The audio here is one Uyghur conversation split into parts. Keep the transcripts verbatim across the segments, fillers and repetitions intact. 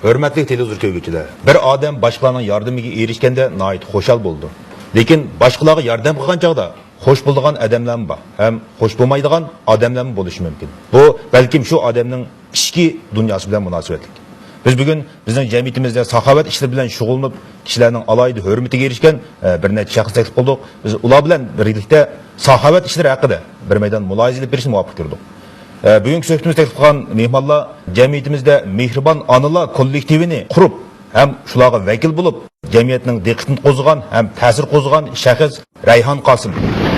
ھۆرمەتلىك تېلېۋىزور كۆرگۈچىلەر، بىر ئادەم باشقىلارنىڭ ياردىمىگە ئېرىشكەندە ناھايىتى خۇشال بولىدۇ. لېكىن باشقىلارغا ياردەم قىلغان چاغدا خۇش بولىدىغان ئادەملەرمۇ بار ھەم خۇش بولمايدىغان ئادەملەرمۇ بولۇشى مۇمكىن. بۇ بەلكىم شۇ ئادەمنىڭ ئىچكى دۇنياسى بىلەن مۇناسىۋەتلىك. بىز بۈگۈن بىزنىڭ جەمئىيىتىمىزدە ساخاۋەت ئىشلىرى بىلەن شۇغۇللىنىپ، كىشىلەرنىڭ ئالاھىدە ھۆرمىتىگە ئېرىشكەن، ئە، بىر نەچچە شەخس تەكلىپ قىلدۇق. بىز ئۇلار بىلەن بىرلىكتە ساخاۋەت ئىشلىرى ھەققىدە بىر مەيدان مۇلاھىزە ئېلىپ بېرىشنى مۇۋاپىق كۆردۇق. ئە، بۈگۈنكى سۆھبىتىمىزدە تەكلىپ قىلغان مېھمانلار جەمئىيىتىمىزدە مېھرىبان ئانىلار كوللېكتىۋىنى قۇرۇپ ھەم شۇلارغا ۋەكىل بولۇپ، جەمئىيەتنىڭ دىققىتىنى قوزغىغان ھەم تەسىر قوزغىغان شەخس رەيھان قاسىم.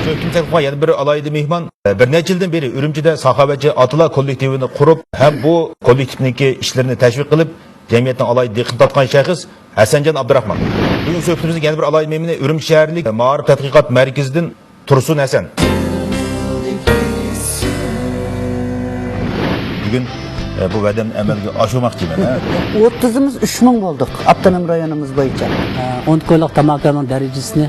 سۆھبىتىمىزدە تەكلىپ قىلغان يەنە بىر ئالاھىدە مېھمان، ئە، بىر نەچچە يىلدىن بېرى ئۈرۈمچىدە ساخاۋەتچى ئاتىلار كوللېكتىۋىنى قۇرۇپ ھەم بۇ كوللېكتىپنىڭكى ئىشلىرىنى تەشۋىق قىلىپ، جەمئىيەتنىڭ ئالاھىدە دىققىتىنى تارتقان شەخس ھەسەنجان ئابدۇراخمان. بۈگۈن سۆھبىتىمىزنىڭ يەنە بىر ئالاھىدە مېھمىنى ئۈرۈمچى شەھەرلىك مائارىپ تەتقىقات مەركىزىدىن تۇرسۇن ھەسەن. بۈگۈن، ئە، بۇ ۋەدەمنى ئەمەلگە ئاشۇرماقچىمەن، ھە؟ ئوتتۇزىمىز ئۈچ مىڭ بولدۇق، ئاپتونوم رايونىمىز بويىچە. ئە، ئون كويلۇق تاماكىنىڭ دەرىجىسىنى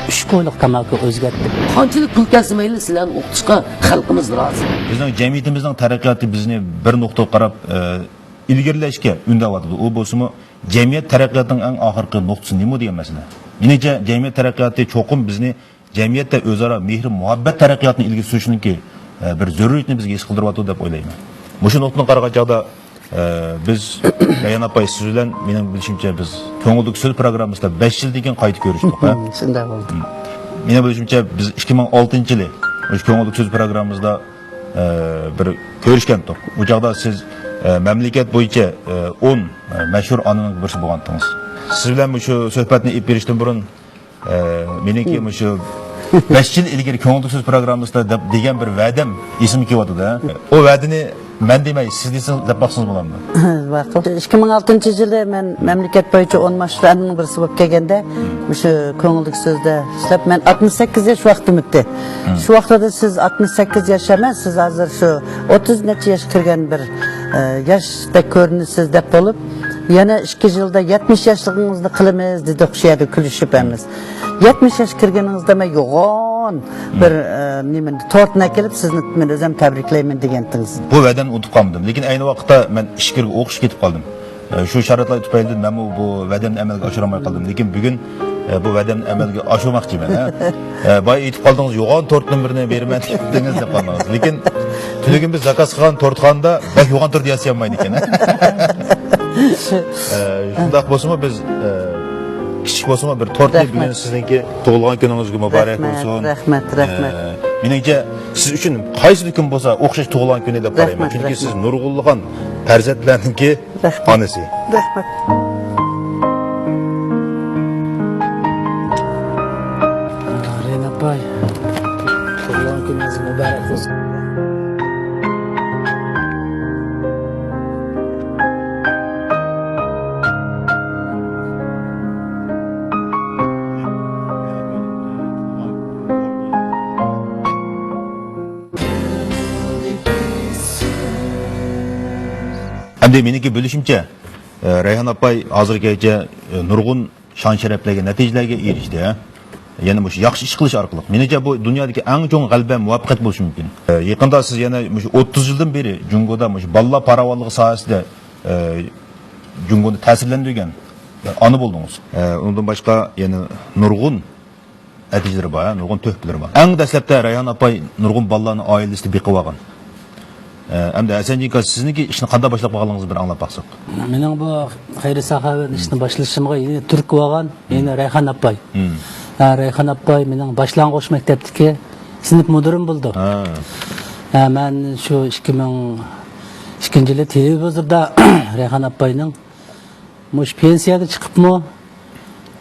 ئۈچ كويلۇق تاماكىغا ئۆزگەرتتۇق. قانچىلىك پۇل كەلسە مەيلى، سىلەرنى ئوقۇتۇشقا خەلقىمىز رازى. بىزنىڭ جەمئىيىتىمىزنىڭ تەرەققىياتى بىزنى بىر نۇقتىغا قاراپ، ئە، ئىلگىرىلەشكە ئۈندەۋاتىدۇ. ئۇ بولسىمۇ جەمئىيەت تەرەققىياتىنىڭ ئەڭ ئاخىرقى نۇقتىسى نېمە دېگەن مەسىلە. مېنىڭچە، جەمئىيەت تەرەققىياتى چوقۇم بىزنى جەمئىيەتتە ئۆزئارا مېھىر-مۇھەببەت تەرەققىياتىنى ئىلگىرى سۈرۈشنىڭكى، ئە، بىر زۆرۈرىيىتىنى بىزگە ھېس قىلدۇرۇۋاتىدۇ دەپ ئويلايمەن. مۇشۇ نۇقتىدىن قارىغان چاغدا، ئە، بىز رەيھان ئاپاي، سىز بىلەن مېنىڭ بىلىشىمچە بىز كۆڭۈلدىكى سۆز پروگراممىسىدا بەش يىلدىن كېيىن قايتا كۆرۈشتۇق، ھە؟ شۇنداق بولدى. مېنىڭ بىلىشىمچە بىز ئىككى مىڭ ئالتىنچى يىلى مۇشۇ كۆڭۈلدىكى سۆز پروگراممىسىدا، ئە، بىر كۆرۈشكەنتۇق. ئۇ چاغدا سىز، ئە، مەملىكەت بويىچە، ئە، ئون، ئە، مەشھۇر ئانىنىڭ بىرسى بولغانتىڭىز. سىز بىلەن مۇشۇ سۆھبەتنى ئېلىپ بېرىشتىن بۇرۇن، ئە، مېنىڭكى مۇشۇ بەش يىل ئىلگىرى كۆڭۈلدىكى سۆز پروگراممىسىدا دەپ دېگەن بىر ۋەدەم ئېسىمگە كېلىۋاتىدۇ، ھە. ئۇ ۋەدىنى مەن دېمەي، سىز دېسىڭىز، دەپ باقسىڭىز بولامدۇ؟ ماقۇل. ئىككى مىڭ ئالتىنچى يىلى مەن مەملىكەت بويىچە ئون ماشۇلارنىڭ بىرسى بولۇپ كەلگەندە، مۇشۇ كۆڭۈلدىكى سۆزدە ئىشلەپ، مەن ئاتمىش سەككىز ياش ۋاقتىم ئۆتتى. شۇ ۋاقىتتا سىز ئاتمىش سەككىز ياش ئەمەس، سىز ھازىر شۇ ئوتتۇز نەچچە ياشقا كىرگەن بىر، ئە، ياشتەك كۆرۈنىسىز دەپ بولۇپ، يەنە ئىككى يىلدا يەتمىش ياشلىقىڭىزنى قىلىمىز دېدۇق، شۇ يەردە كۈلۈشۈپ ھەممىمىز. يەتمىش ياشقا كىرگىنىڭىزدە مەن يوغان بىر، ئە، نېمىنى، تورتنى ئەكېلىپ، سىزنى مەن ئۆزۈم تەبرىكلەيمەن دېگەنتىڭىز. بۇ ۋەدەمنى ئۇنتۇپ قالمىدىم. لېكىن ئەينى ۋاقىتتا مەن ئىچكىرىگە ئوقۇشقا كېتىپ قالدىم. ئە، شۇ شارائىتلار تۈپەيلىدىن مەنمۇ بۇ ۋەدەمنى ئەمەلگە ئاشۇرالماي قالدىم. لېكىن بۈگۈن، ئە، بۇ ۋەدەمنى ئەمەلگە ئاشۇرماقچىمەن، ھە. ئە، بايا ئېيتىپ قالدىڭىز، يوغان تورتتىن بىرنى بېرىمەن دېدىڭىز دەپ قالدىڭىز. لېكىن تۈنۈگۈن بىز زاكاز قىلغان تورتخانىدا بەك يوغان تورت ياسىيالمايدىكەن، ھە. ئە، شۇنداق بولسىمۇ بىز، ئە، كىچىك بولسىمۇ بىر تورتنى بۈگۈن سىزنىڭكى تۇغۇلغان كۈنىڭىزگە مۇبارەك بولسۇن. رەھمەت، رەھمەت، رەھمەت. ئە، مېنىڭچە سىز ئۈچۈن قايسىلا كۈن بولسا ئوخشاش تۇغۇلغان كۈنى دەپ قارايمەن. چۈنكى سىز نۇرغۇنلىغان پەرزەنتلەرنىڭكى ئانىسى. رەھمەت. رەيھان ئاپاي، تۇغۇلغان كۈنىڭىز مۇبارەك بولسۇن. ئەمدى مېنىڭكى بىلىشىمچە، ئە، رەيھان ئاپاي ھازىرغىچە، ئە، نۇرغۇن شان-شەرەپلەرگە، نەتىجىلەرگە ئېرىشتى، ھە؟ يەنە مۇشۇ ياخشى ئىش قىلىش ئارقىلىق. مېنىڭچە، بۇ دۇنيادىكى ئەڭ چوڭ غەلىبە، مۇۋەپپەقىيەت بولۇشى مۇمكىن. ئە، يېقىندا سىز يەنە مۇشۇ ئوتتۇز يىلدىن بېرى جۇڭگودا مۇشۇ بالىلار پاراۋانلىقى ساھەسىدە، ئە، جۇڭگونى تەسىرلەندۈرگەن، ئە، ئانا بولدىڭىز. ئە، ئۇنىڭدىن باشقا يەنە نۇرغۇن نەتىجىلىرى بار، نۇرغۇن تۆھپىلىرى بار. ئەڭ دەسلەپتە رەيھان ئاپاي نۇرغۇن بالىلارنى ئائىلىسىدە بېقىۋالغان. ئە، ئەمدى ھەسەنجان ئاكا، سىزنىڭكى ئىشنى قانداق باشلاپ قالغانلىقىڭىزنى بىر ئاڭلاپ باقساق. مېنىڭ بۇ خەير-ساخاۋەت ئىشنى باشلىشىمغا يەنە تۈرتكە بولغان يەنە رەيھان ئاپاي. ھە، رەيھان ئاپاي مېنىڭ باشلانغۇچ مەكتەپتىكى سىنىپ مۇدىرىم بولدى. ھە، مەن شۇ ئىككى مىڭ ئىككىنچى يىلى تېلېۋىزوردا رەيھان ئاپاينىڭ مۇشۇ پېنسىيەگە چىقىپمۇ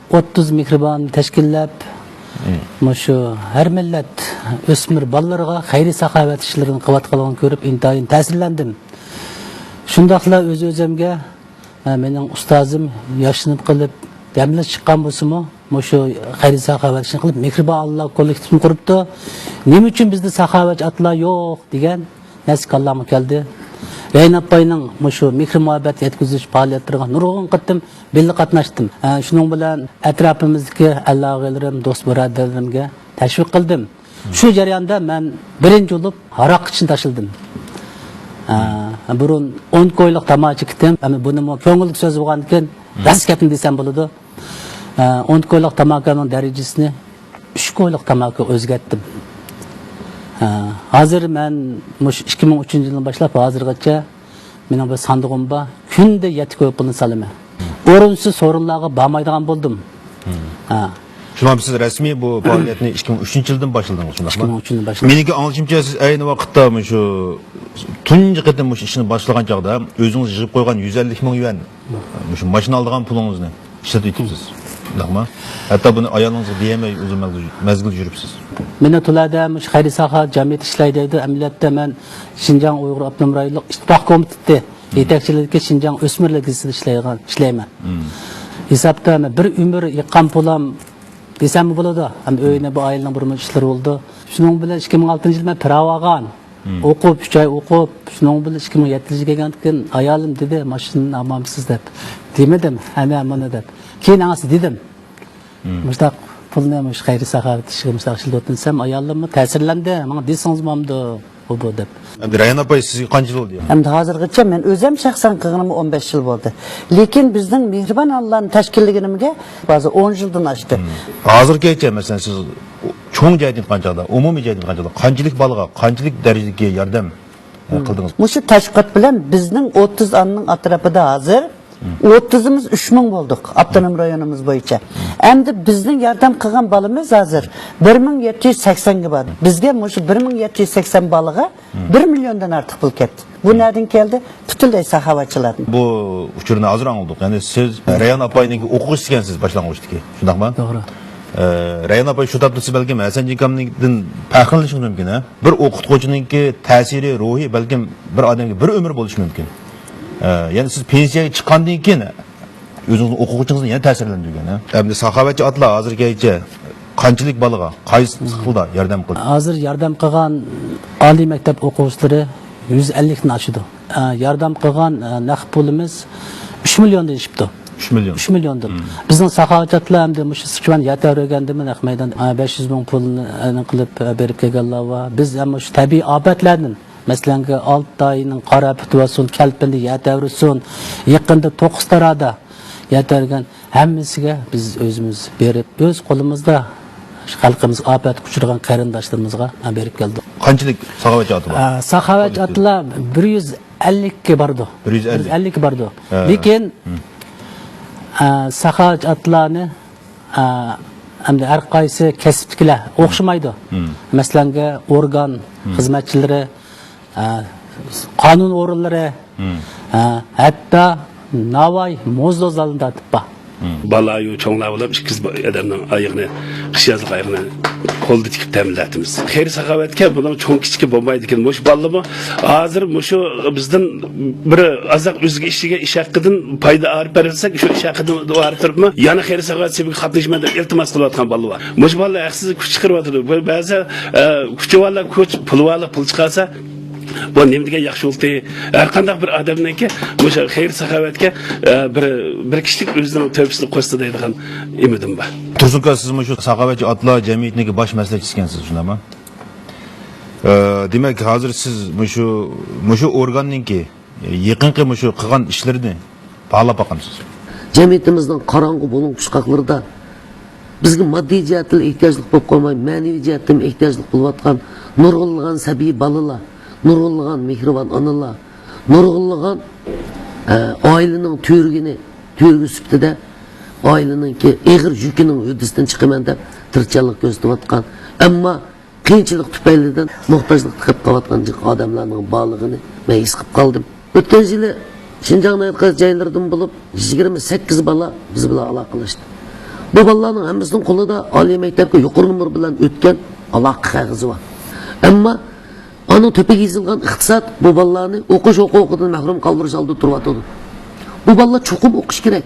ئوتتۇز مېھرىبان تەشكىللەپ، مۇشۇ ھەر مىللەت ئۆسمۈر بالىلىرىغا خەير-ساخاۋەت ئىشلىرىنى قىلىۋاتقانلىقىنى كۆرۈپ ئىنتايىن تەسىرلەندىم. شۇنداقلا ئۆز-ئۆزۈمگە، ھە، مېنىڭ ئۇستازىم ياشىنىپ قېلىپ دەم ئېلىش چىققان بولسىمۇ، مۇشۇ خەير-ساخاۋەت ئىشىنى قىلىپ، مېھرىبان ئانىلار كوللېكتىپىنى قۇرۇپتۇ. نېمە ئۈچۈن بىزدە ساخاۋەتچى ئاتىلار يوق دېگەن نەرسە كاللامغا كەلدى. رەيھان ئاپاينىڭ مۇشۇ مېھىر-مۇھەببەت يەتكۈزۈش پائالىيەتلىرىگە نۇرغۇن قېتىم بىللە قاتناشتىم. ھە، شۇنىڭ بىلەن ئەتراپىمىزدىكى ئەل-ئاغىنىلىرىم، دوست-بۇرادەرلىرىمگە تەشۋىق قىلدىم. شۇ جەرياندا مەن بىرىنچى بولۇپ ھاراق ئىچىشنى تاشلىدىم. ئە، بۇرۇن ئون كويلۇق تاماكا چېكىتتىم. ئەمما بۇنىمۇ كۆڭۈللۈك سۆز بولغاندىكىن، راست گەپنى دېسەم بولىدۇ. ئە، ئون كويلۇق تاماكانىڭ دەرىجىسىنى ئۈچ كويلۇق تاماكا ئۆزگەرتتىم. ئە، ھازىر مەن مۇشۇ ئىككى مىڭ ئۈچىنچى يىلدىن باشلاپ ھازىرغىچە مېنىڭ بىر ساندۇقۇم بار. كۈندە يەتتە كوي پۇلنى سالىمەن. ئورۇنسىز سورۇنلارغا بارمايدىغان بولدۇم. ھا. شۇڭا سىز رەسمىي بۇ پائالىيەتنى ئىككى مىڭ ئۈچىنچى يىلدىن باشلىدىڭىز، شۇنداقمۇ؟ ئىككى مىڭ ئۈچىنچى يىلدىن باشلىدىم. مېنىڭكى ئاڭلىشىمچە، سىز ئەينى ۋاقىتتا مۇشۇ تۇنجى قېتىم مۇشۇ ئىشنى باشلىغان چاغدا ئۆزىڭىز يىغىپ قويغان يۈز ئەللىك مىڭ يۈەن، مۇشۇ ماشىنا ئالىدىغان پۇلىڭىزنى ئىشلىتىۋېتىپسىز. شۇنداقمۇ؟ ھەتتا بۇنى ئايالىڭىزغا دېيەلمەي ئۇزۇن مەزگىل، مەزگىل يۈرۈپسىز. مېنى تۇلەدە مۇشۇ خەيرىي ساخاۋەت جەمئىيىتى ئىشلەي دەيدۇ. ئەمەلىيەتتە مەن شىنجاڭ ئۇيغۇر ئاپتونوم رايونلۇق ئىتتىپاق كومىتېتى يېتەكچىلىكىدىكى شىنجاڭ ئۆسمۈرلەر گېزىتىدە ئىشلەيدىغان، ئىشلەيمەن. ھېسابتا مەن بىر ئۆمۈر يىغقان پۇلام دېسەممۇ بولىدۇ. ھەم ئۆينى، بۇ ئائىلىنىڭ بىر مۇنچە ئىشلىرى بولىدۇ. شۇنىڭ بىلەن ئىككى مىڭ ئالتىنچى يىلى مەن پىراۋ ئالغان. ئوقۇپ، ئۈچ ئاي ئوقۇپ، شۇنىڭ بىلەن ئىككى مىڭ يەتتىنچى يىلى كەلگەندىن كېيىن ئايالىم دېدى، ماشىنىنى ئالمامسىز دەپ. دېمىدىم، ئەنە مانا دەپ. كېيىن ئاڭسى دېدىم. مۇشۇنداق پۇلنى مۇشۇ خەيرىي ساخاۋەت ئىشىغا مۇشۇنداق ئىشلىتىۋاتىمەن دېسەم، ئايالىممۇ تەسىرلەندى. ماڭا دېسىڭىزمۇ بولامدۇ، ئۇ بۇ دەپ. ئەمدى رەيھان ئاپاي، سىزگە قانچە يىل بولدى؟ ئەمدى ھازىرغىچە مەن ئۆزۈم شەخسەن قىلغىنىمغا ئون بەش يىل بولدى. لېكىن بىزنىڭ مېھرىبان ئانىلارنى تەشكىللىگىنىمگە ھازىر ئون يىلدىن ئاشتى. ھازىرغىچە، مەسىلەن، سىز چوڭ جەھەتتىن ئېيتقان چاغدا، ئومۇمىي جەھەتتىن ئېيتقان چاغدا، قانچىلىك بالىغا قانچىلىك دەرىجىدىكى ياردەم، ئە، قىلدىڭىز؟ مۇشۇ تەشۋىقات بىلەن بىزنىڭ ئوتتۇز ئانىنىڭ ئەتراپىدا ھازىر ئوتتۇزىمىز ئۈچ مىڭ بولدۇق ئاپتونوم رايونىمىز بويىچە. ئەمدى بىزنىڭ ياردەم قىلغان بالىمىز ھازىر بىر مىڭ يەتتە يۈز سەكسەنگە بار. بىزگە مۇشۇ بىر مىڭ يەتتە يۈز سەكسەن بالىغا بىر مىليوندىن ئارتۇق پۇل كەتتى. بۇ نەدىن كەلدى؟ پۈتۈنلەي ساخاۋەتچىلاردىن. بۇ ئۇچۇرنى ھازىر ئاڭلىدۇق. يەنى سىز رەيھان ئاپاينىڭكى ئوقۇغۇچىسى ئىكەنسىز باشلانغۇچتىكى، شۇنداقمۇ؟ توغرا. ئە، رەيھان ئاپاي، شۇ تاپتا سىز بەلكىم ھەسەنجان ئاكامنىڭكىدىن پەخىرلىنىشىڭىز مۇمكىن، ھە؟ بىر ئوقۇتقۇچىنىڭكى تەسىرى، روھى بەلكىم بىر ئادەمگە بىر ئۆمۈر بولۇشى مۇمكىن. ئە، يەنى سىز پېنسىيەگە چىققاندىن كېيىن ئۆزىڭىزنىڭ ئوقۇغۇچىڭىزنى يەنە تەسىرلەندۈرگەن، ھە؟ ئەمدى ساخاۋەتچى ئاتىلار ھازىرغىچە قانچىلىك بالىغا، قايسى خىلدا ياردەم قىلدى؟ ھازىر ياردەم قىلغان ئالىي مەكتەپ ئوقۇغۇچىلىرى يۈز ئەللىكتىن ئاشىدۇ. ئە، ياردەم قىلغان، ئە، نەق پۇلىمىز ئۈچ مىليوندىن ئېشىپتۇ. ئۈچ مىليون. ئۈچ مىليوندىن. بىزنىڭ ساخاۋەتچى ئاتىلار ئەمدى مۇشۇ سىچۇان يەر تەۋرىگەندىمۇ نەق مەيدان، ئە، بەش يۈز مىڭ پۇلنى، ئە، قىلىپ، ئە، بېرىپ كەلگەنلەر بار. بىز ھەم مۇشۇ تەبىئىي ئاپەتلەردىن، مەسىلەنگە، ئالتاينىڭ قارا ئاپىتى بولسۇن، كەلپىندە يەر تەۋرىسۇن، يېقىندا توققۇز تارادا يەر تەۋرىگەن، ھەممىسىگە بىز ئۆزىمىز بېرىپ، ئۆز قولىمىزدا شۇ خەلقىمىز، ئاپەتكە ئۇچرىغان قېرىنداشلىرىمىزغا بېرىپ كەلدۇق. قانچىلىك ساخاۋەتچى ئاتىلار؟ ئە، ساخاۋەتچى ئاتىلار بىر يۈز ئەللىككە بارىدۇ. بىر يۈز ئەللىك. بىر يۈز ئەللىككە بارىدۇ. ھە. لېكىن، ئە، ساخاۋەتچى ئاتىلارنى، ئە، ئەمدى ھەر قايسى كەسىپتىكىلەر ئوخشىمايدۇ. مەسىلەنگە، ئورگان خىزمەتچىلىرى، ئە، قانۇن ئورۇنلىرى، ئە، ھەتتا ناۋاي موزدوزلارنى تارتىپ بار. بالىلار چوڭلار بولۇپ، ئىككىز با-، ئادەمنىڭ ئايىغىنى، قىش يازلىق ئايىغىنى قولدا تىكىپ تەمىنلەتتىمىز. خەير ساخاۋەتكە بۇنىڭ چوڭ كىچىكى بولمايدىكەن. مۇشۇ بالىلىرىمۇ ھازىر مۇشۇ بىزدىن بىر ئازراق ئۆزگە ئىشىگە، ئىش ھەققىدىن پايدا ئېلىپ بەرسەك، شۇ ئىش ھەققىدىن ئېلىپ تۇرۇپمۇ يەنە خەير ساخاۋەت سېپىگە قاتنىشىمەن دەپ ئىلتىماس قىلىۋاتقان بالىلار بار. مۇشۇ بالىلار ھەقسىز كۈچ چىقىرىۋاتىدۇ. بۇ بەزى، ئە، كۈچى بارلار كۈچ، پۇلى بارلار پۇل چىقارسا، بۇ نېمە دېگەن ياخشى بولدى. ھەر قانداق بىر ئادەمنىڭكى مۇشۇ خەير ساخاۋەتكە، ئە، بىر، بىر كىشىلىك ئۆزىنىڭ تۆھپىسىنى قوشسا دەيدىغان ئۈمىدىم بار. تۇرسۇنكا، سىز مۇشۇ ساخاۋەتچى ئاتىلار جەمئىيىتىنىڭكى باش مەسلىھەتچىسى ئىكەنسىز، شۇنداقمۇ؟ ئە، دېمەك، ھازىر سىز مۇشۇ، مۇشۇ ئورگاننىڭكى يېقىنقى مۇشۇ قىلغان ئىشلىرىنى باھالاپ باقامسىز؟ جەمئىيىتىمىزنىڭ قاراڭغۇ بۇلۇڭ قۇچقاقلىرىدا بىزگە ماددىي جەھەتتىلا ئېھتىياجلىق بولۇپ قالماي، مەنىۋى جەھەتتىن ئېھتىياجلىق بولۇۋاتقان نۇرغۇنلىغان سەبىي بالىلار، نۇرغۇنلىغان مېھرىبان ئانىلار، نۇرغۇنلىغان، ئە، ئائىلىنىڭ تۈۋرۈكىنى، تۈۋرۈكى سۈپىتىدە ئائىلىنىڭكى ئېغىر يۈكىنىڭ ھۆددىسىدىن چىقىمەن دەپ تىرىشچانلىق كۆرسىتىۋاتقان، ئەمما قىيىنچىلىق تۈپەيلىدىن موھتاجلىقتا قېلىپ قالىۋاتقان جىق ئادەملەرنىڭ بارلىقىنى مەن ھېس قىلىپ قالدىم. ئۆتكەن يىلى شىنجاڭنىڭ ھەر قايسى جايلىرىدىن بولۇپ يىگىرمە سەككىز بالا بىز بىلەن ئالاقىلەشتى. بۇ بالىلارنىڭ ھەممىسىنىڭ قولىدا ئالىي مەكتەپكە يۇقىرى نومۇر بىلەن ئۆتكەن ئالاقە قەغىزى بار. ئەمما ئانىڭ تۆپىگە يېزىلغان ئىقتىساد بۇ بالىلارنى ئوقۇش ھوقۇقىدىن مەھرۇم قالدۇرۇش ئالدىدا تۇرۇۋاتىدۇ. بۇ بالىلار چوقۇم ئوقۇش كېرەك.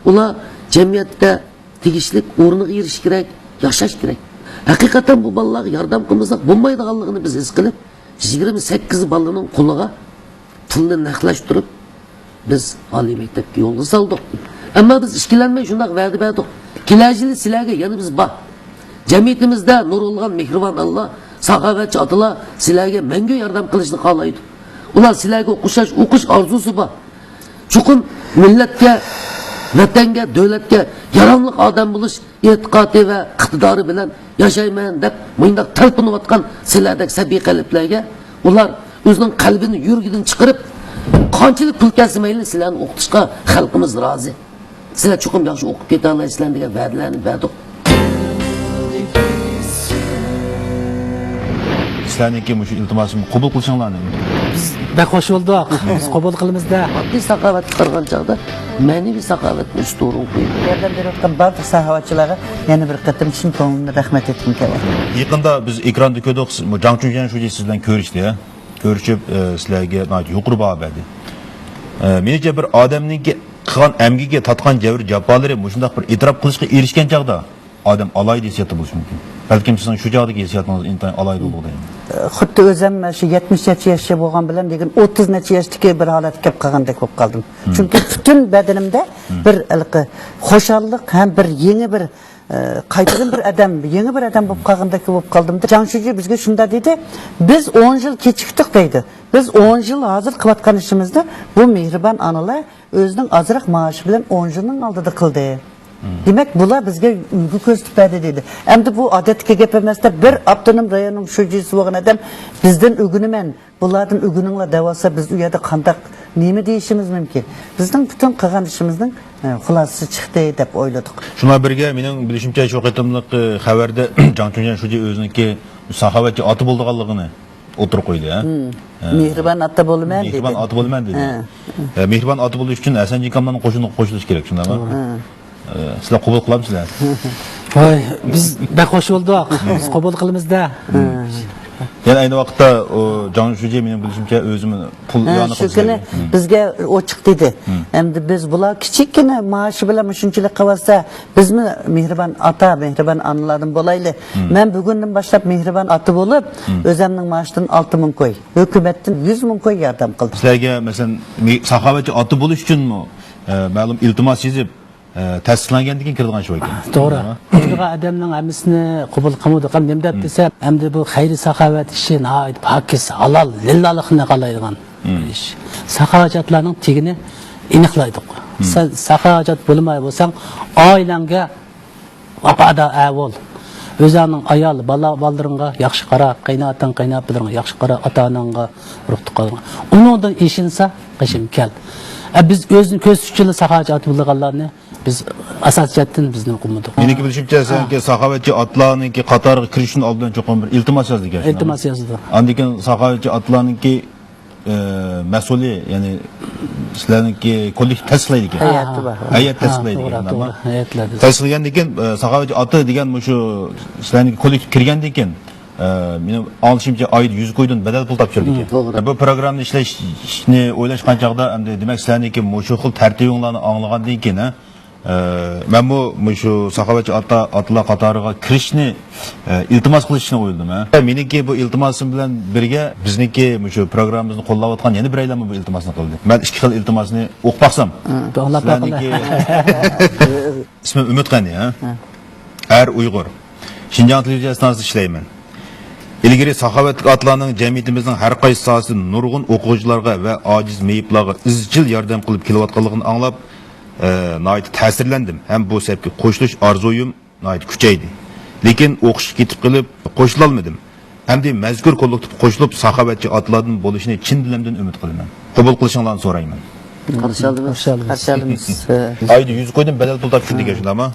ئۇلار جەمئىيەتتە تېگىشلىك ئورنىغا ئېرىشىش كېرەك، ياشاش كېرەك. ھەقىقەتەن بۇ بالىلارغا ياردەم قىلمىساق بولمايدىغانلىقىنى بىز ھېس قىلىپ، يىگىرمە سەككىز بالىنىڭ قولىغا پۇلنى نەقلەشتۈرۈپ، بىز ئالىي مەكتەپكە يولغا سالدۇق. ئەمما بىز ئىككىلەنمەي شۇنداق ۋەدە بەردۇق. كېلەر يىلى سىلەرگە يەنە بىز بار. جەمئىيىتىمىزدە نۇرغۇنلىغان مېھرىبان ئانىلار، ساخاۋەتچى ئاتىلار سىلەرگە مەڭگۈ ياردەم قىلىشنى خالايدۇ. ئۇلار سىلەرگە ئوخشاش ئوقۇش ئارزۇسى بار. چوقۇم مىللەتكە، ۋەتەنگە، دۆلەتكە ياراملىق ئادەم بولۇش ئېتىقادى ۋە ئىقتىدارى بىلەن ياشايمەن دەپ مۇنداق تەلپۈنۈۋاتقان سىلەردەك سەبىي قەلبلەرگە ئۇلار ئۆزىنىڭ قەلبىنى يۈرىكىدىن چىقىرىپ، قانچىلىك پۇل كەلسە مەيلى، سىلەرنى ئوقۇتۇشقا خەلقىمىز رازى. سىلەر چوقۇم ياخشى ئوقۇپ كېتەلەيسىلەر دېگەن ۋەدىلەرنى بەردۇق. سىلەرنىڭكى مۇشۇ ئىلتىماسىمنى قوبۇل قىلىشىڭلارنى. بىز بەك خوش بولدۇق. بىز قوبۇل قىلىمىز-دە. ماددىي ساخاۋەتكە قارىغان چاغدا مەنىۋى ساخاۋەتنى ئۈستۈن ئورۇنغا قويىدۇ. ياردەم بېرىۋاتقان بارلىق ساخاۋەتچىلەرگە يەنە بىر قېتىم چىن كۆڭلۈمدىن رەھمەت ئېيتقۇم كېلىۋاتىدۇ. يېقىندا بىز ئېكراندا كۆردۇق، جاڭ چۈنجيەن شۇجى سىز بىلەن كۆرۈشتى. كۆرۈشۈپ، ئە، سىلەرگە ناھايىتى يۇقىرى باھا بەردى. ئە، مېنىڭچە، بىر ئادەمنىڭكى قىلغان ئەمگىكى، تارتقان جەۋر جاپالىرى مۇشۇنداق بىر ئېتىراپ قىلىشقا ئېرىشكەن چاغدا ئادەم ئالاھىدە ھېسسىياتتا بولۇشى مۇمكىن. بەلكىم سىزنىڭ شۇ چاغدىكى ھېسسىياتىڭىز ئىنتايىن ئالاھىدە بولغۇدەك. خۇددى ئۆزۈم شۇ يەتمىش نەچچە ياشچە بولغان بىلەن، لېكىن ئوتتۇز نەچچە ياشتىكى بىر ھالەتكە كېلىپ قالغاندەك بولۇپ قالدىم. چۈنكى پۈتۈن بەدىنىمدە بىر ھېلىقى خۇشاللىق ھەم بىر يېڭى بىر، ئە، قايتىدىن بىر ئادەم، يېڭى بىر ئادەم بولۇپ قالغاندەك بولۇپ قالدىم. جاڭ شۇجى بىزگە شۇنداق دېدى، بىز ئون يىل كېچىكتۇق دەيدۇ. بىز ئون يىل ھازىر قىلىۋاتقان ئىشىمىزدا بۇ مېھرىبان ئانىلار ئۆزىنىڭ ئازراق مائاشى بىلەن ئون يىلنىڭ ئالدىدا قىلدى. دېمەك، بۇلار بىزگە ئۈلگە كۆرسىتىپ بەردى دېدى. ئەمدى بۇ ئادەتتىكى گەپ ئەمەستە، بىر ئاپتونوم رايوننىڭ شۇجىسى بولغان ئادەم بىزدىن ئۆگىنىمەن، بۇلاردىن ئۆگىنىڭلار دەۋاتسا، بىز ئۇ يەردە قانداق، نېمە دېيىشىمىز مۇمكىن؟ بىزنىڭ پۈتۈن قىلغان ئىشىمىزنىڭ، ئە، خۇلاسىسى چىقتى دەپ ئويلىدۇق. شۇنىڭ بىرگە، مېنىڭ بىلىشىمچە، شۇ قېتىملىق، ئە، خەۋەردە جاڭ چۈنجيەن شۇجى ئۆزىنىڭكى ساخاۋەتچى ئاتا بولىدىغانلىقىنى ئوتتۇرىغا قويدى، ھە؟ ھە. مېھرىبان ئاتا بولىمەن دېدى. مېھرىبان ئاتا بولىمەن دېدى. ھە. ھە، مېھرىبان ئاتا بولۇش ئۈچۈن ھەسەن جىكاملارنىڭ قوشۇنىغا قوشۇلۇش كېرەك، شۇنداقمۇ؟ توغرا. ھە. ئە، سىلەر قوبۇل قىلامسىلەر؟ ۋاي، بىز بەك خوش بولدۇق. بىز قوبۇل قىلىمىز-دە. يەنە ئەينى ۋاقىتتا ئۇ جاڭ شۇجى، مېنىڭ بىلىشىمچە، ئۆزىمۇ پۇل ھە، ئىئانە شۇ قىلىپ كۈنى سىلەرگە. بىزگە ئۇ چىقتى دېدى. ئەمدى بىز بۇلار كىچىككىنە مائاشى بىلەن مۇشۇنچىلىك قىلىۋاتسا، بىزمۇ مېھرىبان ئاتا، مېھرىبان ئانىلاردىن بولايلى. مەن بۈگۈندىن باشلاپ مېھرىبان ئاتا بولۇپ، ئۆزەمنىڭ مائاشىدىن ئالتە مىڭ كوي، ھۆكۈمەتتىن يۈز مىڭ كوي ياردەم قىلدىم. سىلەرگە، مەسىلەن، مې-، ساخاۋەتچى ئاتا بولۇش ئۈچۈنمۇ، ئە، مەلۇم ئىلتىماس يېزىپ، ئە، تەستىقلانغاندىن كېيىن كىرىدىغان ئىش بولىدىكەن. توغرا. كىرىدىغان ئادەمنىڭ ھەممىسىنى قوبۇل قىلمىدۇق. نېمە دەپ دېسە، ئەمدى بۇ خەيرىي ساخاۋەت ئىشى ناھايىتى پاكىز، ھالال، لىللالىقنى قالايدىغان ئىش. ساخاۋەتچى ئاتىلارنىڭ تېگىنى ئېنىقلايدۇق. سەن ساخاۋەتچى ئات بولماي بولساڭ، ئائىلەڭگە ۋاپادار ئەر بول. ئۆزۈڭنىڭ ئايال، بالا، بالىلىرىڭغا ياخشى قارا، قېيىنئاتاڭ، قېيىنئاپىلىرىڭغا ياخشى قارا، ئاتا-ئاناڭغا، ئۇرۇق-تۇغقانلىرىڭغا. ئۇنىڭدىن ئېشىنسا، قېشىمغا كەل. ئە، بىز ئۆزىنى كۆرسىتىش ئۈچۈنلا ساخاۋەتچى ئاتا بولىدىغانلارنى بىز ئاساسىي جەھەتتىن بىز نېمە قىلمىدۇق. مېنىڭكى بىلىشىمچە، سەنكى ساخاۋەتچى ئاتىلارنىڭكى قاتارىغا كىرىش ئۈچۈن ئالدىن چوقۇم بىر ئىلتىماس يازدىكەن، شۇنداقمۇ؟ ئىلتىماس يازدى. ئاندىن كېيىن ساخاۋەتچى ئاتىلارنىڭكى ئە، مەسئۇلى، يەنى سىلەرنىڭكى كوللېكتىپ تەستىقلايدىكەن. ھەيئەتى بار. ھەيئەت ھە، تەستىقلايدىكەن، توغرا، شۇنداقمۇ؟ توغرا، ھەيئەتلەر بىز. تەستىقلىگەندىن كېيىن، ئە، ساخاۋەتچى ئاتا دېگەن مۇشۇ سىلەرنىڭكى كوللېكتىپ كىرگەندىن كېيىن، ئە، مېنىڭ ئاڭلىشىمچە ئايدا يۈز كويدىن بەدەل پۇل تاپشۇرىدىكەن. ھە، توغرا. بۇ پروگراممىنى ئىشلەشنى ئويلاشقان چاغدا، ئەمدى دېمەك، سىلەرنىڭكى مۇشۇ خىل تەرتىپىڭلارنى ئاڭلىغاندىن كېيىن، ھە، ئە، مەنمۇ مۇشۇ ساخاۋەتچى ئاتا، ئاتىلار قاتارىغا كىرىشنى، ئە، ئىلتىماس قىلىشنى ئويلىدىم، ھە. مېنىڭكى بۇ ئىلتىماسىم بىلەن بىرگە بىزنىڭكى مۇشۇ پروگراممىمىزنى قوللاۋاتقان يەنە بىرەيلەنمۇ بۇ ئىلتىماسنى قىلدى. مەن ئىككى خىل ئىلتىماسنى ئوقۇپ باقسام، ئاڭلاپ باققىلى. سىلەرنىڭكى ئىسمىم ئۈمىد قېنى، ھە؟ ھە. ئەر ئۇيغۇر. شىنجاڭ تېلېۋىزىيە ئىستانسىسىدا ئىشلەيمەن. ئىلگىرى ساخاۋەتلىك ئاتىلارنىڭ جەمئىيىتىمىزنىڭ ھەر قايسى ساھەسىدە نۇرغۇن ئوقۇغۇچىلارغا ۋە ئاجىز مېيىپلارغا ئىزچىل ياردەم قىلىپ كېلىۋاتقانلىقىنى ئاڭلاپ، ئە، ناھايىتى تەسىرلەندىم ھەم بۇ سەپكە قوشۇلۇش ئارزۇيۇم ناھايىتى كۈچەيدى. لېكىن ئوقۇشقا كېتىپ قېلىپ قوشۇلالمىدىم. ئەمدى مەزكۇر كوللېكتىپقا قوشۇلۇپ، ساخاۋەتچى ئاتىلاردىن بولۇشنى چىن دىلىمدىن ئۈمىد قىلىمەن. قوبۇل قىلىشىڭلارنى سورايمەن. قارشى ئالىمىز. قارشى ئالىمىز. قارشى ئالىمىز. ئايدا يۈز كويدىن بەدەل پۇل تاپشۇرىدىكەن، شۇنداقمۇ؟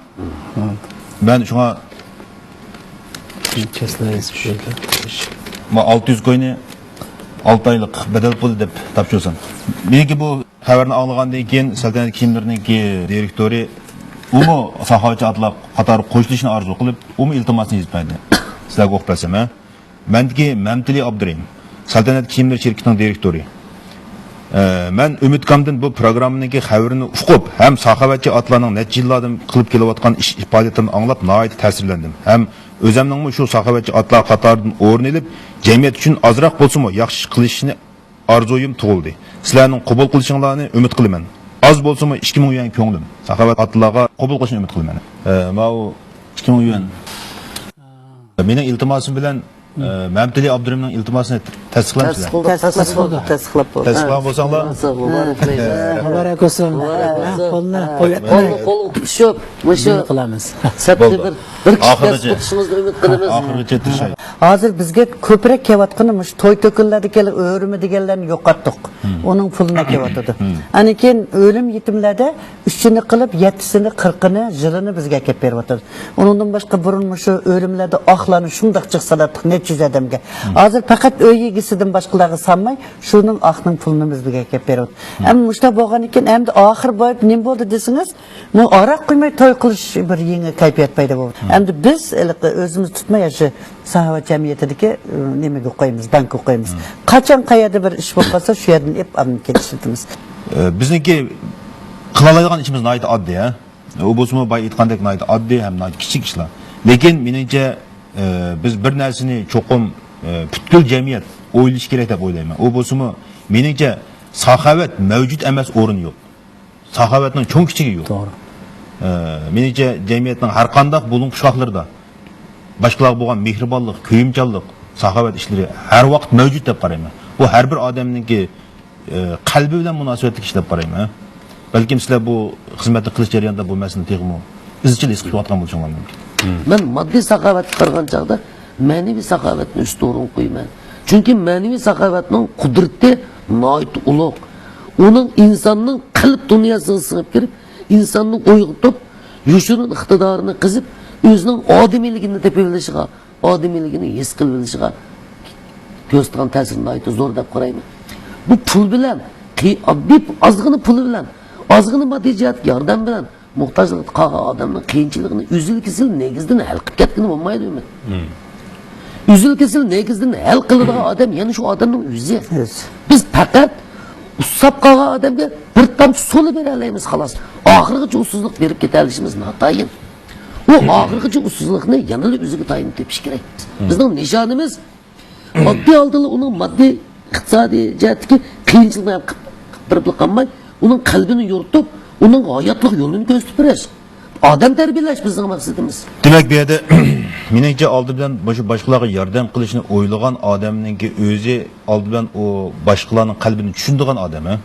مەن شۇڭا كەسلەر يېزىپ قويدى. ما ئالتە يۈز كوينى ئالتە ئايلىق بەدەل پۇل دەپ تاپشۇرسام. مېنىڭكى بۇ خەۋەرنى ئاڭلىغاندىن كېيىن، سەلتەنەت كىيىملىرىنىڭكى دىرېكتورى، ئۇمۇ ساخاۋەتچى ئاتىلار قاتارىغا قوشۇلۇشنى ئارزۇ قىلىپ، ئۇمۇ ئىلتىماسنى يېزىپ بەردى. سىلەرگە ئوقۇپ بەرسەم، ھە؟ مەندىكى مەمتىلى ئابدۇرېھىم، سەلتەنەت كىيىملىرى شىركىتىنىڭ دىرېكتورى. ئە، مەن ئۈمىدكامدىن بۇ پروگراممىنىڭكى خەۋىرىنى ئۇقۇپ ھەم ساخاۋەتچى ئاتىلارنىڭ نەچچە يىللاردىن قىلىپ كېلىۋاتقان ئىش پائالىيىتىنى ئاڭلاپ ناھايىتى تەسىرلەندىم ھەم ئۆزەمنىڭمۇ شۇ ساخاۋەتچى ئاتىلار قاتارىدىن ئورۇن ئېلىپ، جەمئىيەت ئۈچۈن ئازراق بولسىمۇ ياخشى ئىش قىلىشنى ئارزۇيۇم تۇغۇلدى. سىلەرنىڭ قوبۇل قىلىشىڭلارنى ئۈمىد قىلىمەن. ئاز بولسىمۇ ئىككى مىڭ يۈەن كۆڭلۈم. ساخاۋەت ئاتىلارغا قوبۇل قىلىشنى ئۈمىد قىلىمەن. ئە، ماۋۇ ئىككى مىڭ يۈەن. مېنىڭ ئىلتىماسىم بىلەن، ئە، مەمتىلى ئابدۇرېھىمنىڭ ئىلتىماسىنى تەستىقلامسىلەر؟ تەستىقلىدۇق، تەستىقلىدۇق. تەستىقلىدۇق. تەستىقلىدۇق. تەستىقلىغان بولساڭلار. مۇبارەك بولسۇن. مۇبارەك بولسۇن. ھە، قولنى قويۇپ، قولنى قولغا تۇتۇشۇپ، مۇشۇ سەپتە بىر، بىر كىشى تەستىقلىشىڭىزنى ئۈمىد قىلىمىز. ئاخىرغىچە تىرىشاي. ھازىر بىزگە كۆپرەك كېلىۋاتقىنى مۇشۇ توي-تۆكۈنلەردىكى ئۆرۈمە دېگەنلەرنى يوقاتتۇق. ئۇنىڭ پۇلىنى كېلىۋاتىدۇ. ئاندىن كېيىن ئۆلۈم-يېتىملەردە ئۈچىنى قىلىپ، يەتتىسىنى، قىرىقىنى، يىلىنى بىزگە ئەكەپ بېرىۋاتىدۇ. ئۇنىڭدىن باشقا بۇرۇن مۇشۇ ئۆرۈملەردە ئاقلارنى شۇنداق جىق سالاتتۇق، نەچچە يۈز ئادەمگە. ھازىر پەقەت ئۆي ئىگىسىدىن باشقىلارغا سالماي، شۇنىڭ ئاقنىڭ پۇلىنى بىزگە ئەكەپ بېرىۋاتىدۇ. ئەمما مۇشۇنداق بولغاندىن كېيىن، ئەمدى ئاخىر بولۇپ نېمە بولدى دېسىڭىز، بۇ ھاراق قۇيماي توي قىلىش بىر يېڭى كەيپىيات پەيدا بولدى. ئەمدى بىز ھېلىقى ئۆزىمىز تۇتماي، شۇ ساخاۋەت جەمئىيىتىدىكى، ئى، نېمىگە قويىمىز، بانكىغا قويىمىز. قاچان قەيەردە بىر ئىش بولۇپ قالسا، شۇ يەردىن ئېلىپ ئاندىن كېيىن ئىشلىتىمىز. ئى، بىزنىڭكى قىلالايدىغان ئىشىمىز ناھايىتى ئاددىي، ھە. ئۇ بولسىمۇ بايا ئېيتقاندەك ناھايىتى ئاددىي ھەم ناھايىتى كىچىك ئىشلار. لېكىن مېنىڭچە، ئى، بىز بىر نەرسىنى چوقۇم، ئى، پۈتكۈل جەمئىيەت ئويلىشى كېرەك دەپ ئويلايمەن. ئۇ بولسىمۇ مېنىڭچە ساخاۋەت مەۋجۇت ئەمەس ئورنى يوق. ساخاۋەتنىڭ چوڭ كىچىكى يوق. توغرا. ئە، مېنىڭچە، جەمئىيەتنىڭ ھەر قانداق بۇلۇڭ-پۇچقاقلىرىدا باشقىلارغا بولغان مېھرىبانلىق، كۆيۈمچانلىق، ساخاۋەت ئىشلىرى ھەر ۋاقىت مەۋجۇت دەپ قارايمەن. بۇ ھەر بىر ئادەمنىڭكى، ئە، قەلبى بىلەن مۇناسىۋەتلىك ئىش دەپ قارايمەن. بەلكىم سىلەر بۇ خىزمەتنى قىلىش جەريانىدا بۇ مەسىلىنى تېخىمۇ ئىزچىل ھېس قىلىۋاتقان بولۇشۇڭلار مۇمكىن. مەن ماددىي ساخاۋەتكە قارىغان چاغدا مەنىۋى ساخاۋەتنى ئۈستۈن ئورۇنغا قويىمەن. چۈنكى مەنىۋى ساخاۋەتنىڭ قۇدرىتى ناھايىتى ئۇلۇغ. ئۇنىڭ ئىنساننىڭ قەلب دۇنياسىغا سىڭىپ كىرىپ، ئىنساننى ئويغىتىپ، يوشۇرۇن ئىقتىدارىنى قېزىپ، ئۆزىنىڭ ئادىمىيلىكىنى تېپىۋېلىشىغا، ئادىمىيلىكىنى ھېس قىلىۋېلىشىغا كۆرسىتىدىغان تەسىرى ناھايىتى زور دەپ قارايمەن. بۇ پۇل بىلەن، قىي-، ئاددىي ئازغىنە پۇل بىلەن، ئازغىنە ماددىي جەھەتتىكى ياردەم بىلەن موھتاجلىقتا قالغان ئادەمنىڭ قىيىنچىلىقىنى ئۈزۈل-كېسىل نېگىزدىن ھەل قىلىپ كەتكىلى بولمايدۇ، ئۈمىد. ئۈزۈل-كېسىل نېگىزدىن ھەل قىلىدىغان ئادەم يەنە شۇ ئادەمنىڭ ئۆزى. ئۆزى. بىز پەقەت ئۇسساپ قالغان ئادەمگە بىر تامچە سۇلا بېرەلەيمىز، خالاس. ئاخىرغىچە ئۇسسۇزلۇق بېرىپ كېتەلىشىمىز ناتايىن. ئۇ ئاخىرغىچە ئۇسسۇزلۇقنى يەنىلا ئۆزىگە تايىنىپ تېپىش كېرەك. بىزنىڭ نىشانىمىز ئاددىي ھالدىلا ئۇنىڭ ماددىي، ئىقتىسادىي جەھەتتىكى قىيىنچىلىقىنى ھەل قىلىپ، قىلىپ بېرىپلا قالماي، ئۇنىڭ قەلبىنى يورۇتۇپ، ئۇنىڭ ھاياتلىق يولىنى كۆرسىتىپ بېرىش. ئادەم تەربىيەلەش بىزنىڭ مەقسىتىمىز. دېمەك، بۇ يەردە مېنىڭچە ئالدى بىلەن مۇشۇ باشقىلارغا ياردەم قىلىشنى ئويلىغان ئادەمنىڭكى ئۆزى ئالدى بىلەن ئۇ باشقىلارنىڭ قەلبىنى چۈشىنىدىغان ئادەم، ھە؟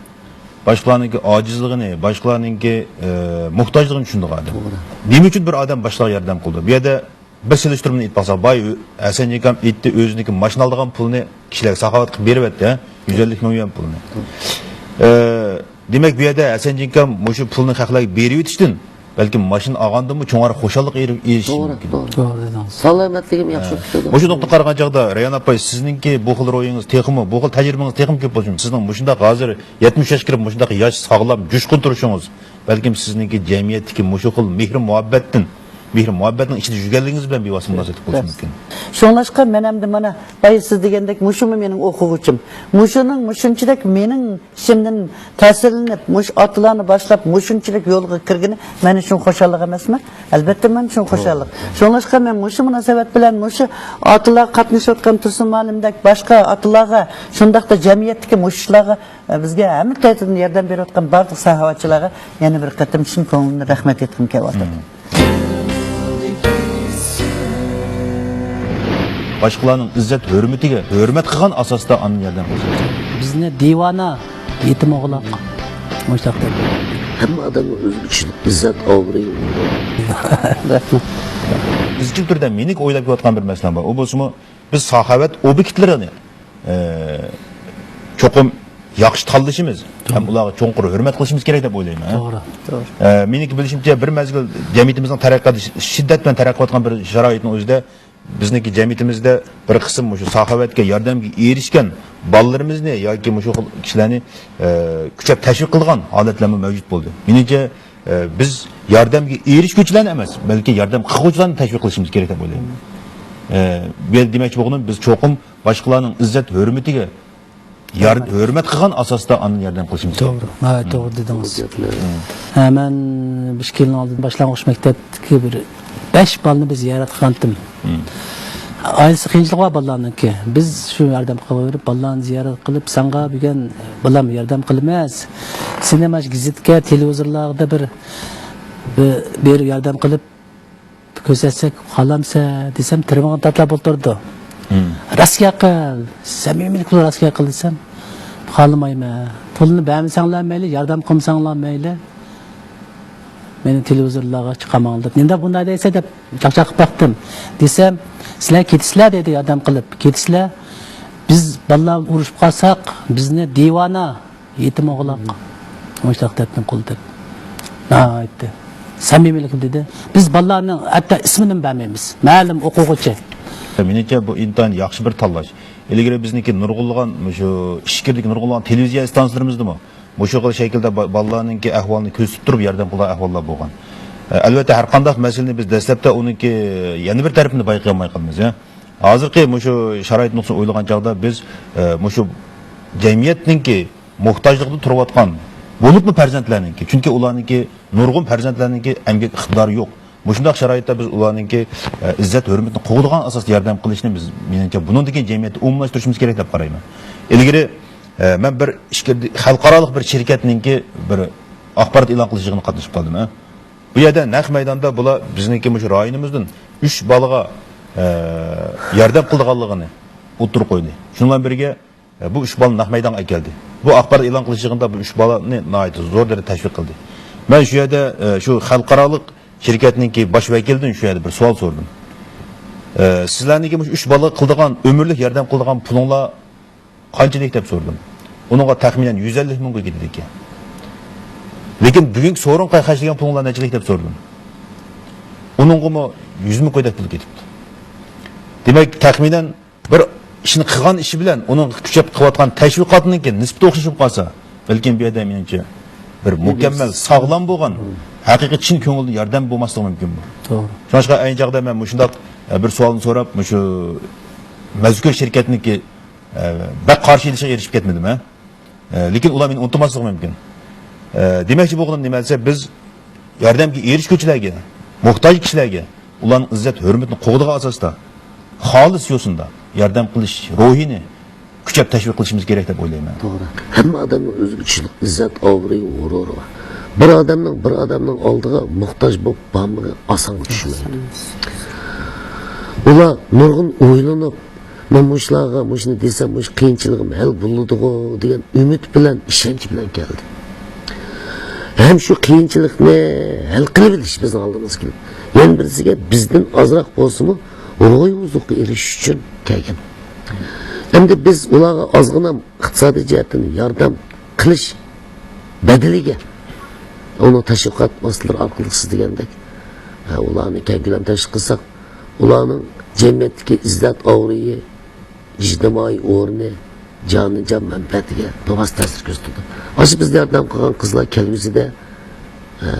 باشقىلارنىڭكى ئاجىزلىقىنى، باشقىلارنىڭكى، ئە، موھتاجلىقىنى چۈشىنىدىغان ئادەم. توغرا. نېمە ئۈچۈن بىر ئادەم باشقىلارغا ياردەم قىلىدۇ؟ بۇ يەردە بىر سېلىشتۇرمىنى ئېيتىپ باقساق، بايا ئەسەنجان ئاكام ئېيتتى، ئۆزىنىڭكى ماشىنا ئالىدىغان پۇلىنى كىشىلەرگە ساخاۋەت قىلىپ بېرىۋەتتى، ھە؟ يۈز ئەللىك مىڭ يۈەن پۇلىنى. ئە، دېمەك، بۇ يەردە ئەسەنجان ئاكام مۇشۇ پۇلنى خەقلەرگە بېرىۋېتىشتىن بەلكىم ماشىنا ئالغاندىنمۇ چوڭراق خۇشاللىق ئېرى-، ئېرىشىشى توغرا، مۇمكىن. توغرا. توغرا دېدىڭىز. سالامەتلىكىم ياخشى بولۇپ كېتىدۇ. مۇشۇ نۇقتىغا قارىغان چاغدا، رەيھان ئاپا، سىزنىڭكى بۇ خىل روھىڭىز تېخىمۇ، بۇ خىل تەجرىبىڭىز تېخىمۇ كۆپ بولسۇن. سىزنىڭ مۇشۇنداق ھازىر يەتمىش ياشقا كىرىپ، مۇشۇنداق ياش، ساغلام، جۇشقۇن تۇرۇشىڭىز، بەلكىم سىزنىڭكى جەمئىيەتتىكى مۇشۇ خىل مېھرى-مۇھەببەتتىن، مېھرى-مۇھەببەتنىڭ ئىچىدە يۈرگەنلىكىڭىز بىلەن بىۋاسىتە مۇناسىۋەتلىك بولۇشى مۇمكىن. شۇڭلاشقا مەن ئەمدى مانا، بايا سىز دېگەندەك، مۇشۇمۇ مېنىڭ ئوقۇغۇچىم. مۇشۇنىڭ، مۇشۇنچىلىك مېنىڭ ئىشىمدىن تەسىرلىنىپ، مۇشۇ ئاتىلارنى باشلاپ، مۇشۇنچىلىك يولغا كىرگىنى مەن ئۈچۈن خۇشاللىق ئەمەسمۇ؟ ئەلبەتتە، مەن ئۈچۈن خۇشاللىق. شۇڭلاشقا مەن مۇشۇ مۇناسىۋەت بىلەن مۇشۇ ئاتىلارغا قاتنىشىۋاتقان تۇرسۇن مۇئەللىمدەك باشقا ئاتىلارغا، شۇنداقتا جەمئىيەتتىكى مۇشۇ ئىشلارغا، بىزگە ھەممە تەرەپتىن ياردەم بېرىۋاتقان بارلىق ساھە ئاچىلارغا يەنە بىر قېتىم چىن كۆڭلۈمدىن رەھمەت ئېيتقۇم كېلىۋاتىدۇ. باشقىلارنىڭ ئىززەت ھۆرمىتىگە ھۆرمەت قىلغان ئاساستا ئاندىن ياردەم قىلىش. بىزنى دىۋانە، يېتىم ئوغلاق مۇشۇنداق دەپ. ھەممە ئادەمگە ئۆزىگە چۈشىنىپ ئىززەت، ئابرۇي. رەھمەت. ئىزچىل تۈردە مېنىڭ ئويلاپ كېلىۋاتقان بىر مەسىلەم بار. ئۇ بولسىمۇ، بىز ساخاۋەت ئوبيېكتلىرىنى، ئە، چوقۇم ياخشى تاللىشىمىز ھەم ئۇلارغا چوڭقۇر ھۆرمەت قىلىشىمىز كېرەك دەپ ئويلايمەن. توغرا. توغرا. ئە، مېنىڭكى بىلىشىمچە، بىر مەزگىل جەمئىيىتىمىزنىڭ تەرەققىياتى شىددەت بىلەن تەرەققىي قىلىۋاتقان بىر شارائىتنىڭ ئۆزىدە بىزنىڭكى جەمئىيىتىمىزدە بىر قىسىم مۇشۇ ساخاۋەتكە ياردەمگە ئېرىشكەن بالىلىرىمىزنى ياكى مۇشۇ خىل كىشىلەرنى، ئە، كۈچەپ تەشۋىق قىلىدىغان ھالەتلەرمۇ مەۋجۇت بولدى. مېنىڭچە، ئە، بىز ياردەمگە ئېرىشكۈچىلەرنى ئەمەس، بەلكى ياردەم قىلغۇچىلارنى تەشۋىق قىلىشىمىز كېرەك دەپ ئويلايمەن. ئە، بۇ يەردە دېمەكچى بولغىنىم، بىز چوقۇم باشقىلارنىڭ ئىززەت ھۆرمىتىگە يار-، ھۆرمەت قىلغان ئاساستا ئاندىن ياردەم قىلىشىمىز كېرەك. توغرا، ناھايىتى توغرا دېدىڭىز. ھە، مەن ئىككى يىلنىڭ ئالدىدا باشلانغۇچ مەكتەپتىكى بىر بەش بالىنى بىز زىيارەت قىلغانتىم. ئائىلىسى قىيىنچىلىقى بار بالىلارنىڭكى. بىز شۇ ياردەم قىلىۋېرىپ، بالىلارنى زىيارەت قىلىپ، ساڭا بۈگۈن بالام ياردەم قىلىمىز. سېنى مانا شۇ گېزىتكە، تېلېۋىزورلاردا بىر، بىر، بىر ياردەم قىلىپ، كۆرسەتسەك قالامسە دېسەم، تىرمىغان تاتلاپ ئولتۇرىدۇ. راسكىيە قىل، سەمىمىيلىك بىلەن راسكىيە قىل دېسەم، خالىمايمەن. پۇلنى بەرمىسەڭلار مەيلى، ياردەم قىلمىساڭلار مەيلى، مېنى تېلېۋىزورلارغا چىقارماڭلار دەپ. نېمە بۇنداق دەيسەن دەپ چاقچاق قىلىپ باقتىم. دېسەم، سىلەر كېتىسىلەر دېدى، ياردەم قىلىپ. كېتىسىلەر، بىز بالىلار بىلەن ئۇرۇشۇپ قالساق، بىزنى دىۋانە، يېتىم ئوغلاق، مۇشۇنداق دەپتىن قۇل دەپ. ناھايىتى سەمىمىيلىك دېدى. بىز بالىلارنىڭ ھەتتا ئىسمىنىمۇ بەرمەيمىز. مەلۇم ئوقۇغۇچى. مېنىڭچە بۇ ئىنتايىن ياخشى بىر تاللاش. ئىلگىرى بىزنىڭكى نۇرغۇنلىغان مۇشۇ ئىچكىرىدىكى نۇرغۇنلىغان تېلېۋىزىيە ئىستانسىلىرىمىزدىمۇ مۇشۇ خىل شەكىلدە با-، بالىلارنىڭكى ئەھۋالىنى كۆزىتىپ تۇرۇپ ياردەم قىلىدىغان ئەھۋاللار بولغان. ئە، ئەلۋەتتە، ھەر قانداق مەسىلىنى بىز دەسلەپتە ئۇنىڭكى يەنە بىر تەرىپىنى بايقىيالماي قالىمىز، يا. ھازىرقى مۇشۇ شارائىت نۇقتىسىدىن ئويلىغان چاغدا بىز، ئە، مۇشۇ جەمئىيەتنىڭكى موھتاجلىقىدا تۇرۇۋاتقان، بولۇپمۇ پەرزەنتلەرنىڭكى، چۈنكى ئۇلارنىڭكى نۇرغۇن پەرزەنتلەرنىڭكى ئەمگەك ئىقتىدارى يوق. مۇشۇنداق شارائىتتا بىز ئۇلارنىڭكى، ئە، ئىززەت ھۆرمىتىنى قوغدىغان ئاساستا ياردەم قىلىشنى بىز، مېنىڭچە، بۇنىڭدىن كېيىن جەمئىيەتتە ئومۇملاشتۇرۇشىمىز كېرەك دەپ قارايمەن. ئىلگىرى، ئە، مەن بىر ئىچكىرى خەلقئارالىق بىر شىركەتنىڭكى بىر ئاخبارات ئېلان قىلىش يىغىنىغا قاتنىشىپ قالدىم، ھە. بۇ يەردە نەق مەيداندا بۇلار بىزنىڭكى مۇشۇ رايونىمىزدىن ئۈچ بالىغا، ئە، ياردەم قىلىدىغانلىقىنى ئوتتۇرىغا قويدى. شۇنىڭ بىلەن بىرگە، ئە، بۇ ئۈچ بالىنى نەق مەيدانغا ئەكەلدى. بۇ ئاخبارات ئېلان قىلىش يىغىنىدا بۇ ئۈچ بالىنى ناھايىتى زور دەرىجىدە تەشۋىق قىلدى. مەن شۇ يەردە، ئە، شۇ خەلقئارالىق شىركەتنىڭكى باش ۋەكىلىدىن شۇ يەردە بىر سوئال سورىدىم. ئە، سىزلەرنىڭكى مۇشۇ ئۈچ بالىغا قىلىدىغان، ئۆمۈرلۈك ياردەم قىلىدىغان پۇلۇڭلار قانچىلىك دەپ سورىدىم. ئۇنىڭغا تەخمىنەن يۈز ئەللىك مىڭ كوي كېتىدىكەن. لېكىن بۈگۈنكى سورۇنغا خەجلىگەن پۇلۇڭلار نەچچىلىك دەپ سورىدىم. ئۇنىڭغىمۇ يۈز مىڭ كويدەك پۇل كېتىپتۇ. دېمەك، تەخمىنەن بىر ئىشنى قىلغان ئىشى بىلەن ئۇنىڭ كۈچەپ قىلىۋاتقان تەشۋىقاتىنىڭكى نىسبىتى ئوخشاش بولۇپ قالسا، بەلكىم بۇ يەردە مېنىڭچە بىر مۇكەممەل، ساغلام بولغان، ھەقىقىي چىن كۆڭۈلدىن ياردەم بولماسلىقى مۇمكىن بۇ. توغرا. شۇڭلاشقا ئەينى چاغدا مەن مۇشۇنداق، ئە، بىر سوئالنى سوراپ، مۇشۇ مەزكۇر شىركەتنىڭكى، ئە، بەك قارشى ئېلىشىغا ئېرىشىپ كەتمىدىم، ھە. ئە، لېكىن ئۇلار مېنى ئۇنتۇماسلىقى مۇمكىن. ئە، دېمەكچى بولغىنىم نېمە دېسە، بىز ياردەمگە ئېرىشكۈچىلەرگە، موھتاج كىشىلەرگە ئۇلارنىڭ ئىززەت ھۆرمىتىنى قوغدىغان ئاساستا خالىس يوسۇندا ياردەم قىلىش روھىنى كۈچەپ تەشۋىق قىلىشىمىز كېرەك دەپ ئويلايمەن. توغرا. ھەممە ئادەمنىڭ ئۆزىگە چۈشىنىشلىك ئىززەت، ئابرۇي، غۇرۇرى بار. بىر ئادەمنىڭ بىر ئادەمنىڭ ئالدىغا موھتاج بولۇپ بارمىقى ئاسانغا چۈشمەيدۇ. ئۇلار نۇرغۇن ئويلىنىپ، مەن مۇشۇلارغا مۇشۇنى دېسەم، مۇشۇ قىيىنچىلىقىم ھەل بولىدىغۇ دېگەن ئۈمىد بىلەن، ئىشەنچ بىلەن كەلدى. ھەم شۇ قىيىنچىلىقنى ھەل قىلىۋېلىش بىزنىڭ ئالدىمىزغا كېلىپ، يەنە بىرسىگە بىزدىن ئازراق بولسىمۇ روھىي ھۇزۇرغا ئېرىشىش ئۈچۈن كەلگەن. ئەمدى بىز ئۇلارغا ئازغىنە ئىقتىسادىي جەھەتتىن ياردەم قىلىش بەدىلىگە، ئۇنىڭ تەشۋىقات ۋاسىتىلىرى ئارقىلىق سىز دېگەندەك، ھە، ئۇلارنى كەڭ كۆلەم تەشۋىق قىلساق، ئۇلارنىڭ جەمئىيەتتىكى ئىززەت ئابرۇيى، ئىجتىمائىي ئورنى، جانىجان مەنپەئەتىگە بىۋاسىتە تەسىر كۆرسىتىدۇ. ئاشۇ بىز ياردەم قىلغان قىزلار كەلگۈسىدە، ئە،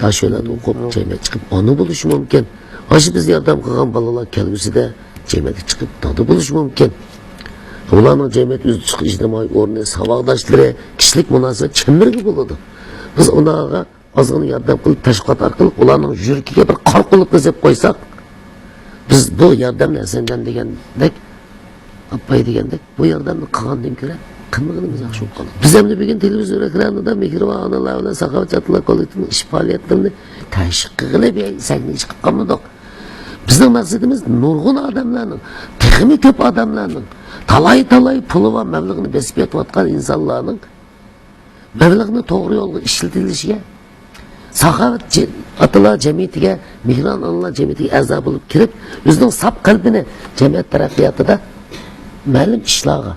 داشۆلەردە ئوقۇپ، جەمئىيەتكە چىقىپ ئانا بولۇشى مۇمكىن. ئاشۇ بىز ياردەم قىلغان بالىلار كەلگۈسىدە جەمئىيەتكە چىقىپ دادا بولۇشى مۇمكىن. ئۇلارنىڭ جەمئىيەت ئۆزىگە چىقىش ئىجتىمائىي ئورنى، ساۋاقداشلىرى، كىشىلىك مۇناسىۋەت چەمبىرىكى بولىدۇ. بىز ئۇلارغا ئازغىنە ياردەم قىلىپ، تەشۋىقات ئارقىلىق ئۇلارنىڭ يۈرىكىگە بىر قارا قۇلۇپنى سېلىپ قويساق، بىز بۇ ياردەمنى ھەسەنجان دېگەندەك، ئاپپاي دېگەندەك، بۇ ياردەمنى قىلغاندىن كۆرە قىلمىغىنىمىز ياخشى بولۇپ قالدى. بىز ئەمدى بۈگۈن تېلېۋىزور ئېكرانىدا مېھرىبان ئانىلار بىلەن ساخاۋەتچى ئاتىلار كوللېكتىپىنىڭ ئىش پائالىيەتلىرىنى تەشۋىق قىلغىلى بىر سەھنىگە چىقىپ قالمىدۇق. بىزنىڭ مەقسىتىمىز نۇرغۇن ئادەملەرنىڭ، تېخىمۇ كۆپ ئادەملەرنىڭ، تالاي-تالاي پۇلى بار، مەبلىغىنى بېسىپ ياتىۋاتقان ئىنسانلارنىڭ مەبلەغنى توغرا يولغا ئىشلىتىلىشىگە، ساخاۋەت جە-، ئاتىلار جەمئىيىتىگە، مېھرىبان ئانىلار جەمئىيىتىگە ئەزا بولۇپ كىرىپ، ئۆزىنىڭ ساپ قەلبىنى جەمئىيەت تەرەققىياتىدا مەلۇم ئىشلارغا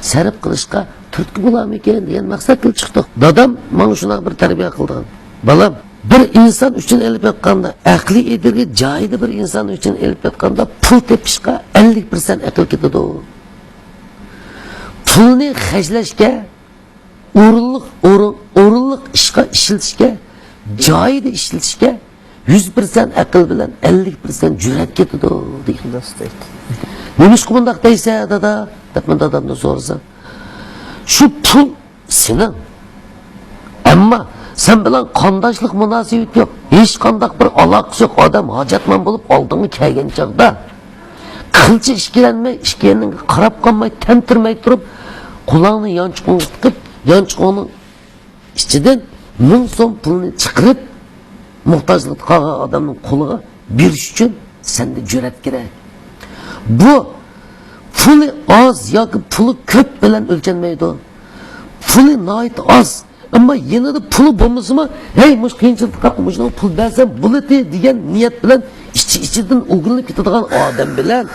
سەرپ قىلىشقا تۈرتكە بولارمىكىن دېگەن مەقسەت بىلەن چىقتۇق. دادام ماڭا شۇنداق بىر تەربىيە قىلدىغان. بالام، بىر ئىنسان ئۈچۈن ئېلىپ ئېيتقاندا، ئەقلىي ئىدىيەگە جايىدا بىر ئىنسان ئۈچۈن ئېلىپ ئېيتقاندا، پۇل تېپىشقا ئەللىك پىرسەنت ئەقىل كېتىدۇ. پۇلنى خەجلەشكە، ئورۇنلۇق، ئورۇن، ئورۇنلۇق ئىشقا ئىشلىتىشكە، جايىدا ئىشلىتىشكە يۈز پىرسەنت ئەقىل بىلەن ئەللىك پىرسەنت جۈرئەت كېتىدۇ دېگەن. نېمىشقا بۇنداق دەيسەن، دادا؟ دەپ مەن دادامدىن سورىسام، شۇ پۇل سېنىڭ. ئەمما سەن بىلەن قانداشلىق مۇناسىۋىتى يوق، ھېچقانداق بىر ئالاقىسى يوق ئادەم ھاجەتمەن بولۇپ ئالدىڭغا كەلگەن چاغدا، قىلچە ئىككىلەنمەي، ئىككى يېنىڭغا قاراپ قالماي، تەمتىرىمەي تۇرۇپ، قۇلاقنى يانچۇقۇڭغا تىقىپ، يانچۇقۇڭنىڭ ئىچىدىن مىڭ سوم پۇلنى چىقىرىپ، موھتاجلىقتا قالغان ئادەمنىڭ قولىغا بېرىش ئۈچۈن سەندە جۈرئەت كېرەك. بۇ پۇلى ئاز ياكى پۇلى كۆپ بىلەن ئۆلچەنمەيدۇ. پۇلى ناھايىتى ئاز، ئەمما يېنىدا پۇلى بولمىسىمۇ، ھەي، مۇشۇ قىيىنچىلىقتا قالدىم، مۇشۇنىڭغا پۇل بەرسەم بولىدى دېگەن نىيەت بىلەن ئىچى-ئىچىدىن ئۆگىنىپ كېتىدىغان ئادەم بىلەن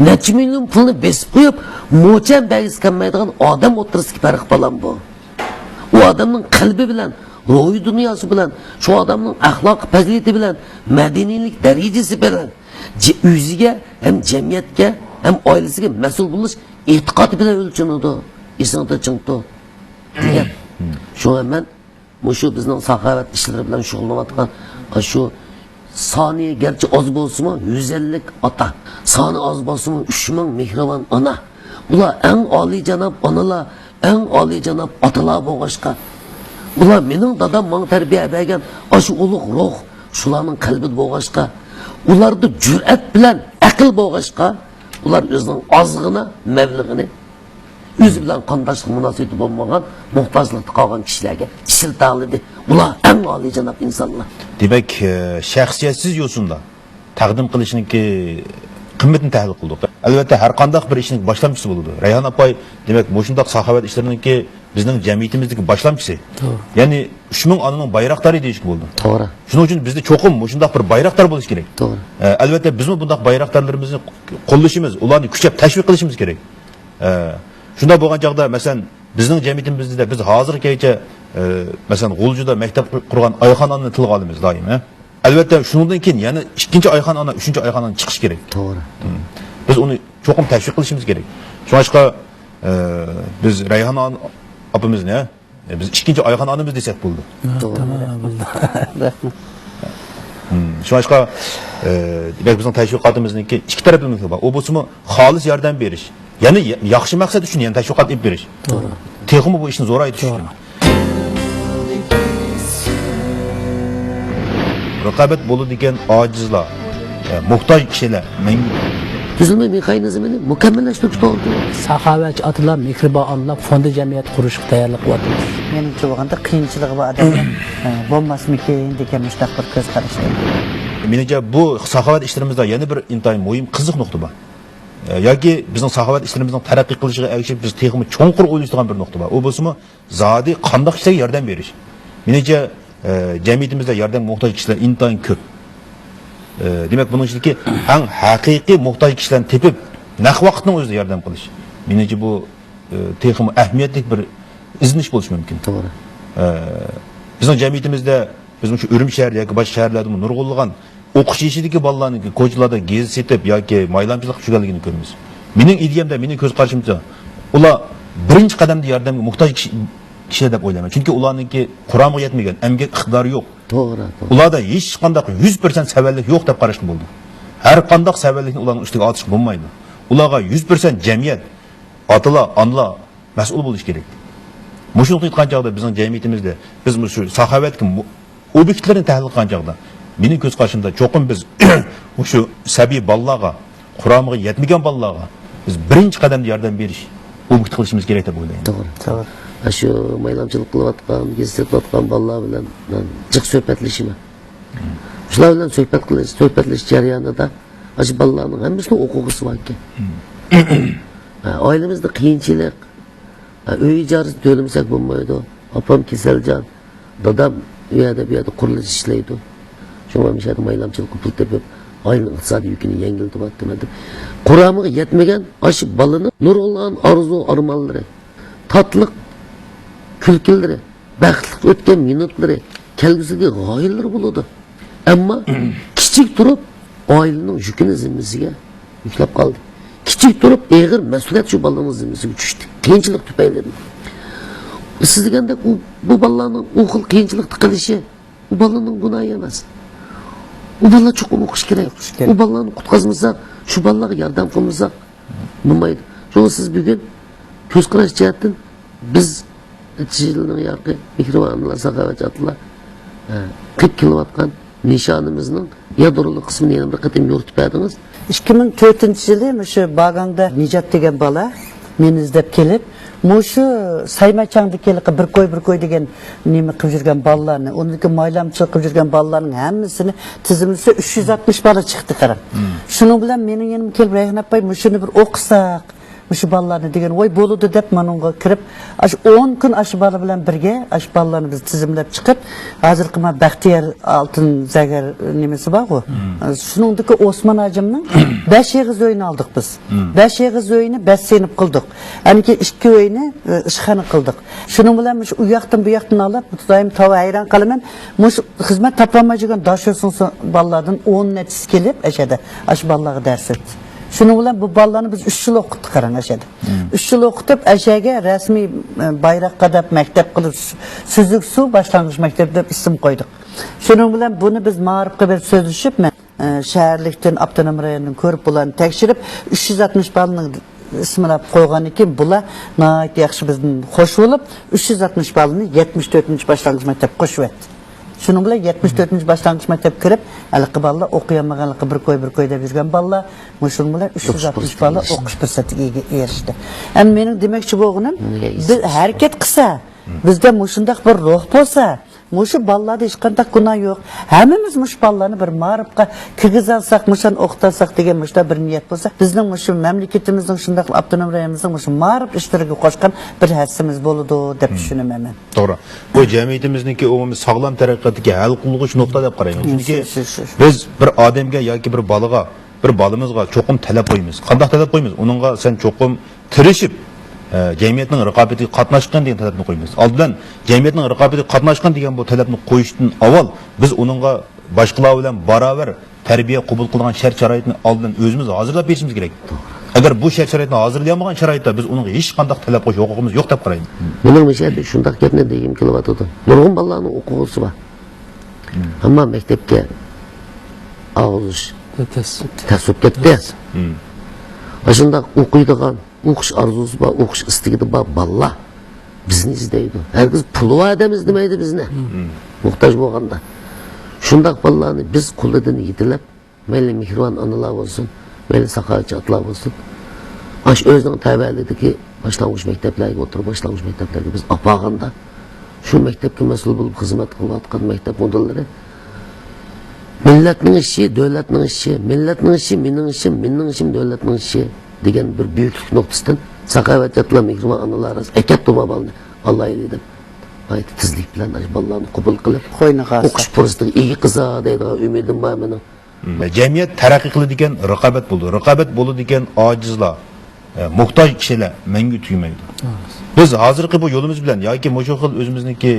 نەچچە مىليون پۇلنى بېسىپ قويۇپ، موچەن بەرگۈسى كەلمەيدىغان ئادەم ئوتتۇرىسىدىكى پەرق بالام بۇ. ئۇ ئادەمنىڭ قەلبى بىلەن، روھىي دۇنياسى بىلەن، شۇ ئادەمنىڭ ئەخلاقىي پەزىلىتى بىلەن، مەدەنىيلىك دەرىجىسى بىلەن، جە-، ئۆزىگە ھەم جەمئىيەتكە ھەم ئائىلىسىگە مەسئۇل بولۇش ئېتىقادى بىلەن ئۆلچىنىدۇ. ئېسىڭدە چىڭ تۇر دېگەن. شۇڭا مەن مۇشۇ بىزنىڭ ساخاۋەت ئىشلىرى بىلەن شۇغۇللىنىۋاتقان، شۇ سانى گەرچە ئاز بولسىمۇ، يۈز ئەللىك ئاتا، سانى ئاز بولسىمۇ، ئۈچ مىڭ مېھرىبان ئانا. ئۇلار ئەڭ ئالىيجاناب ئانىلار، ئەڭ ئالىيجاناب ئاتىلار بولغاچقا، ئۇلار مېنىڭ دادام ماڭا تەربىيە بەرگەن ئاشۇ ئۇلۇغ روھ شۇلارنىڭ قەلبىدە بولغاچقا، ئۇلاردا جۈرئەت بىلەن ئەقىل بولغاچقا، ئۇلار ئۆزىنىڭ ئازغىنا مەبلىغىنى ئۆزى بىلەن قانداشلىق مۇناسىۋىتى بولمىغان، موھتاجلىقتا قالغان كىشىلەرگە ئىشلىتەلىدى. ئۇلار ئەڭ ئالىيجاناب ئىنسانلار. دېمەك، ئە، شەخسىيەتسىز يوسۇندا تەقدىم قىلىشنىڭكى قىممىتىنى تەھلىل قىلدۇق. ئەلۋەتتە، ھەر قانداق بىر ئىشنىڭ باشلامچىسى بولىدۇ. رەيھان ئاپاي، دېمەك، مۇشۇنداق ساخاۋەت ئىشلىرىنىڭكى بىزنىڭ جەمئىيىتىمىزدىكى باشلامچىسى. توغرا. يەنى ئۈچ مىڭ ئانىنىڭ بايراقدارى دېيىشكە بولىدۇ. توغرا. شۇنىڭ ئۈچۈن بىزدە چوقۇم مۇشۇنداق بىر بايراقدار بولۇش كېرەك. توغرا. ئە، ئەلۋەتتە، بىزمۇ بۇنداق بايراقدارلىرىمىزنى قوللىشىمىز، ئۇلارنى كۈچەپ تەشۋىق قىلىشىمىز كېرەك. ئە، شۇنداق بولغان چاغدا، مەسىلەن، بىزنىڭ جەمئىيىتىمىزدە بىز ھازىرغىچە، ئە، مەسىلەن، غۇلجىدا مەكتەپ قۇرغان ئايخان ئانىنى تىلغا ئالىمىز دائىم، ھە؟ ئەلۋەتتە، شۇنىڭدىن كېيىن يەنە ئىككىنچى ئايخان ئانا، ئۈچىنچى ئايخان ئانا چىقىشى كېرەك. توغرا. مم. بىز ئۇنى چوقۇم تەشۋىق قىلىشىمىز كېرەك. شۇڭلاشقا، ئە، بىز رەيھان ئان-، ئاپىمىزنى، ئە، بىز ئىككىنچى ئايخان ئانىمىز دېسەك بولىدۇ. توغرا. تامام بولدى. رەھمەت. مم. شۇڭلاشقا، ئە، دېمەك، بىزنىڭ تەشۋىقاتىمىزنىڭكى ئىككى تەرەپلىمىلىكى بار. ئۇ بولسىمۇ خالىس ياردەم بېرىش. يەنى يا-، ياخشى مەقسەت ئۈچۈن يەنە تەشۋىقات ئېلىپ بېرىش. توغرا. تېخىمۇ بۇ ئىشنى زورايتىش ئۈچۈن. توغرا. رىقابەت بولىدىكەن ئاجىزلار، ئە، موھتاج كىشىلەر مەڭگۈ. تۈزۈلمە مېخانىزمىنى مۇكەممەللەشتۈرۈش توغرىلىق. ساخاۋەتچى ئاتىلار مېھرىبان ئانىلار فوندى جەمئىيەت قۇرۇشقا تەييارلىق قىلىۋاتىمىز. مېنىڭچە بولغاندا قىيىنچىلىقى بار ئادەملەر، ئە، بولماسمىكىن دېگەن مۇشۇنداق بىر كۆز قاراشتا. مېنىڭچە بۇ ساخاۋەت ئىشلىرىمىزدا يەنە بىر ئىنتايىن مۇھىم قىزىق نۇقتا بار. ئە، ياكى بىزنىڭ ساخاۋەت ئىشلىرىمىزنىڭ تەرەققىي قىلىشىغا ئەگىشىپ، بىز تېخىمۇ چوڭقۇر ئويلىشىدىغان بىر نۇقتا بار. ئۇ بولسىمۇ، زادى قانداق كىشىلەرگە ياردەم بېرىش. مېنىڭچە، ئە، جەمئىيىتىمىزدە ياردەمگە موھتاج كىشىلەر ئىنتايىن كۆپ. ئە، دېمەك، بۇنىڭ ئىچىدىكى ئەڭ ھەقىقىي موھتاج كىشىلەرنى تېپىپ، نەق ۋاقىتنىڭ ئۆزىدە ياردەم قىلىش. مېنىڭچە، بۇ، ئە، تېخىمۇ ئەھمىيەتلىك بىر ئىزدىنىش بولۇشى مۇمكىن. توغرا. ئە، بىزنىڭ جەمئىيىتىمىزدە، بىز مۇشۇ ئۈرۈمچى شەھىرى ياكى باشقا شەھەرلەردىمۇ نۇرغۇنلىغان ئوقۇش يېشىدىكى بالىلارنىڭ كوچىلاردا گېزىت سېتىپ ياكى مايلامچىلىق چۈشۈرگەنلىكىنى كۆرىمىز. مېنىڭ ئىدىيەمدە، مېنىڭ كۆز قارىشىمچە، ئۇلار بىرىنچى قەدەمدە ياردەمگە موھتاج كىشى، كىشىلەر دەپ ئويلايمەن. چۈنكى ئۇلارنىڭكى قۇرامىغا يەتمىگەن، ئەمگەك ئىقتىدارى يوق. توغرا، توغرا. ئۇلاردا ھېچقانداق يۈز پىرسەنت سەۋەنلىك يوق دەپ قاراشقا بولىدۇ. ھەر قانداق سەۋەنلىكنى ئۇلارنىڭ ئۈستىگە ئارتىشقا بولمايدۇ. ئۇلارغا يۈز پىرسەنت جەمئىيەت، ئاتىلار، ئانىلار، مەسئۇل بولۇشى كېرەك. مۇشۇ نۇقتىغا يېتىپ قالغان چاغدا بىزنىڭ جەمئىيىتىمىزدە بىز مۇشۇ ساخاۋەتكە مۇ-، ئوبيېكتلىرىنى تەھلىل قىلغان چاغدا، مېنىڭ كۆز قارىشىمدا چوقۇم بىز مۇشۇ سەبىي بالىلارغا، قۇرامىغا يەتمىگەن بالىلارغا بىز بىرىنچى قەدەمدە ياردەم بېرىش ئوبيېكتى قىلىشىمىز كېرەك دەپ ئويلايمەن. توغرا. توغرا. شۇ مايلامچىلىق قىلىۋاتقان، گېزىت سېتىۋاتقان بالىلار بىلەن مەن جىق سۆھبەتلىشىمەن. شۇلار بىلەن سۆھبەت قىلىش، سۆھبەتلىشىش جەريانىدا ئاشۇ بالىلارنىڭ ھەممىسىنىڭ ئوقۇغۇسى باركەن. ھە، ئائىلىمىزدە قىيىنچىلىق، ھە، ئۆي ئىجارىسىنى تۆلىمىسەك بولمايدۇ. ئاپام كېسەلجان، دادام ئۇ يەردە، بۇ يەردە قۇرۇلۇش ئىشلەيدۇ. شۇڭا مۇشۇ يەردە مايلامچىلىققا پۇل تېپىپ، ئائىلىنىڭ ئىقتىسادىي يۈكىنى يەڭگىللىتىۋاتىمەن دەپ. قۇرامىغا يەتمىگەن ئاشۇ بالىنىڭ نۇرغۇنلىغان ئارزۇ-ئارمانلىرى، تاتلىق كۈلكىلىرى، بەختلىك ئۆتكەن مىنۇتلىرى، كەلگۈسىدىكى غايىلىرى بولىدۇ. ئەمما كىچىك تۇرۇپ ئائىلىنىڭ يۈكىنى زىممىسىگە يۈكلەپ قالدى. كىچىك تۇرۇپ ئېغىر مەسئۇلىيەت شۇ بالىنىڭ زىممىسىگە چۈشتى. قىيىنچىلىق تۈپەيلىدىن. سىز دېگەندەك ئۇ، بۇ بالىلارنىڭ ئۇ خىل قىيىنچىلىقتا قېلىشى، ئۇ بالىنىڭ گۇناھى ئەمەس. ئۇ بالىلار چوقۇم ئوقۇش كېرەك. ئوقۇش كېرەك. ئۇ بالىلارنى قۇتقۇزمىساق، شۇ بالىلارغا ياردەم قىلمىساق، بولمايدۇ. شۇڭا سىز بۈگۈن كۆز قاراش جەھەتتىن بىز نەچچە يىلنىڭ ياقى مېھرىبان ئانىلار، ساخاۋەتچى ئاتىلار، ئە، قىلىپ كېلىۋاتقان نىشانىمىزنىڭ يادرولۇق قىسمىنى يەنە بىر قېتىم يورۇتۇپ بەردىڭىز. ئىككى مىڭ تۆتىنچى يىلى مۇشۇ باگاڭدا نىجات دېگەن بالا مېنى ئىزدەپ كېلىپ، مۇشۇ سايماچاڭدىكى ھېلىقى بىر كوي، بىر كوي دېگەن نېمە قىلىپ يۈرگەن بالىلارنى، ئۇنىڭدىكى مايلامچىلىق قىلىپ يۈرگەن بالىلارنىڭ ھەممىسىنى تىزىملىسە، ئۈچ يۈز ئاتمىش بالا چىقتى، قاراڭ. شۇنىڭ بىلەن مېنىڭ يېنىمغا كېلىپ، رەيھان ئاپاي، مۇشۇنى بىر ئوقۇساق، مۇشۇ بالىلارنى دېگەن، ۋاي بولىدۇ دەپ مانىڭغا كىرىپ، ئاشۇ ئون كۈن ئاشۇ بالا بىلەن بىرگە ئاشۇ بالىلارنى بىز تىزىملەپ چىقىپ، ھازىرقى ما بەختىيار ئالتۇن زەگەر نېمىسى بارغۇ، شۇنىڭدىكى ئوسمان ھاجىمنىڭ بەش ئېغىز ئۆيىنى ئالدۇق بىز. بەش ئېغىز ئۆينى بەش سىنىپ قىلدۇق. ئەنكى ئىككى ئۆينى ئىشخانا قىلدۇق. شۇنىڭ بىلەن مۇشۇ ئۇ ياقتىن بۇ ياقتىن ئالاپ، خۇدايىم تاۋا ھەيران قالىمەن. مۇشۇ خىزمەت تاپالمايدىغان داشۆسۇڭ بالىلاردىن ئون نەچچىسى كېلىپ ئەشەدە ئاشۇ بالىلارغا دەرس ئۆتتى. شۇنىڭ بىلەن بۇ بالىلارنى بىز ئۈچ يىل ئوقۇتتۇق قاراڭ ئەشەدە. ئۈچ يىل ئوقۇتۇپ، ئەشەگە رەسمىي، ئە، بايراق قاداپ، مەكتەپ قىلىپ، سۈ-، سۈزۈك سۇ باشلانغۇچ مەكتەپ دەپ ئىسىم قويدۇق. شۇنىڭ بىلەن بۇنى بىز مائارىپقا بېرىپ سۆزلىشىپ، مەن، ئە، شەھەرلىكتىن، ئاپتونوم رايوندىن كۆرۈپ، بۇلارنى تەكشۈرۈپ، ئۈچ يۈز ئاتمىش بالىنىڭ ئىسمىنى ئاپ قويغاندىن كېيىن، بۇلار ناھايىتى ياخشى بىزدىن خوش بولۇپ، ئۈچ يۈز ئاتمىش بالىنى يەتمىش تۆتىنچى باشلانغۇچ مەكتەپكە قوشۇۋەتتى. شۇنىڭ بىلەن يەتمىش تۆتىنچى باشلانغۇچ مەكتەپكە كىرىپ، ھېلىقى بالىلار ئوقۇيالمىغانلىقى بىر كوي، بىر كوي دەپ يۈرگەن بالىلار، مۇشۇنىڭ بىلەن ئۈچ يۈز ئاتمىش بالا ئوقۇش پۇرسىتىگە ئىگە-، ئېرىشتى. ئەمدى مېنىڭ دېمەكچى بولغىنىم، بىز ھەرىكەت قىلسا، بىزدە مۇشۇنداق بىر روھ بولسا، مۇشۇ بالىلاردا ھېچقانداق گۇناھ يوق. ھەممىمىز مۇشۇ بالىلارنى بىر مائارىپقا كىرگۈزەلسەك، مۇشۇنى ئوقۇتالساق دېگەن مۇشۇنداق بىر نىيەت بولسا، بىزنىڭ مۇشۇ مەملىكىتىمىزنىڭ، شۇنداقلا ئاپتونوم رايونىمىزنىڭ مۇشۇ مائارىپ ئىشلىرىغا قوشقان بىر ھەسسىمىز بولىدۇ دەپ چۈشىنىمەن مەن. توغرا. بۇ جەمئىيىتىمىزنىڭكى ئومۇمىي ساغلام تەرەققىياتتىكى ھەل قىلغۇچ نۇقتا دەپ قارايمەن. چۈنكى بىز بىر ئادەمگە ياكى بىر بالىغا، بىر بالىمىزغا چوقۇم تەلەپ قويىمىز. قانداق تەلەپ قويىمىز؟ ئۇنىڭغا سەن چوقۇم تىرىشىپ، ئە، جەمئىيەتنىڭ رىقابىتىگە قاتناشقىن دېگەن تەلەپنى قويىمىز. ئالدى بىلەن جەمئىيەتنىڭ رىقابىتىگە قاتناشقىن دېگەن بۇ تەلەپنى قويۇشتىن ئاۋۋال بىز ئۇنىڭغا باشقىلار بىلەن باراۋەر تەربىيە قوبۇل قىلىدىغان شەرت-شارائىتنى ئالدىن ئۆزىمىز ھازىرلاپ بېرىشىمىز كېرەك. ئەگەر بۇ شەرت-شارائىتنى ھازىرلىيالمىغان شارائىتتا بىز ئۇنىڭغا ھېچقانداق تەلەپ قويۇش ھوقۇقىمىز يوق دەپ قارايمەن. مېنىڭ مۇشۇ يەردە شۇنداق گەپنى دېگۈم كېلىۋاتىدۇ. نۇرغۇن بالىلارنىڭ ئوقۇغۇسى بار. ئەمما مەكتەپكە ئالغۇزۇش تەس بولۇپ كەتتى. ئاشۇنداق ئوقۇيدىغان، ئوقۇش ئارزۇسى بار، ئوقۇش ئىستىكىدە بار بالىلار بىزنى ئىزدەيدۇ. ھەرگىز پۇلى بار ئادەم ئىزدىمەيدۇ بىزنى. موھتاج بولغاندا. شۇنداق بالىلارنى بىز قولىدىن يېتىلەپ، مەيلى مېھرىبان ئانىلار بولسۇن، مەيلى ساخاۋەتچى ئاتىلار بولسۇن، ئاشۇ ئۆزىنىڭ تەۋەلىكىدىكى باشلانغۇچ مەكتەپلەرگە، ئوتتۇرا باشلانغۇچ مەكتەپلەرگە بىز ئاپارغاندا، شۇ مەكتەپكە مەسئۇل بولۇپ خىزمەت قىلىۋاتقان مەكتەپ مۇدىرلىرى مىللەتنىڭ ئىشى، دۆلەتنىڭ ئىشى، مىللەتنىڭ ئىشى، مېنىڭ ئىشىم، مېنىڭ ئىشىم، دۆلەتنىڭ ئىشى دېگەن بىر بۈيۈكلۈك نۇقتىسىدىن ساخاۋەتچى ئاتىلار، مېھرىبان ئانىلار ئەكەپتۇ ما بالىنى، ئاللايلى دەپ، ناھايىتى تېزلىك بىلەن ئاشۇ بالىلارنى قوبۇل قىلىپ، قوينىغا ئوقۇش پۇرسىتىگە ئىگە قىلسا دەيدىغان ئۈمىدىم بار مېنىڭ. مم. جەمئىيەت تەرەققىي قىلىدىكەن، رىقابەت بولىدۇ. رىقابەت بولىدىكەن، ئاجىزلار، ئە، موھتاج كىشىلەر مەڭگۈ تۈگىمەيدۇ. بىز ھازىرقى بۇ يولىمىز بىلەن ياكى مۇشۇ خىل ئۆزىمىزنىڭكى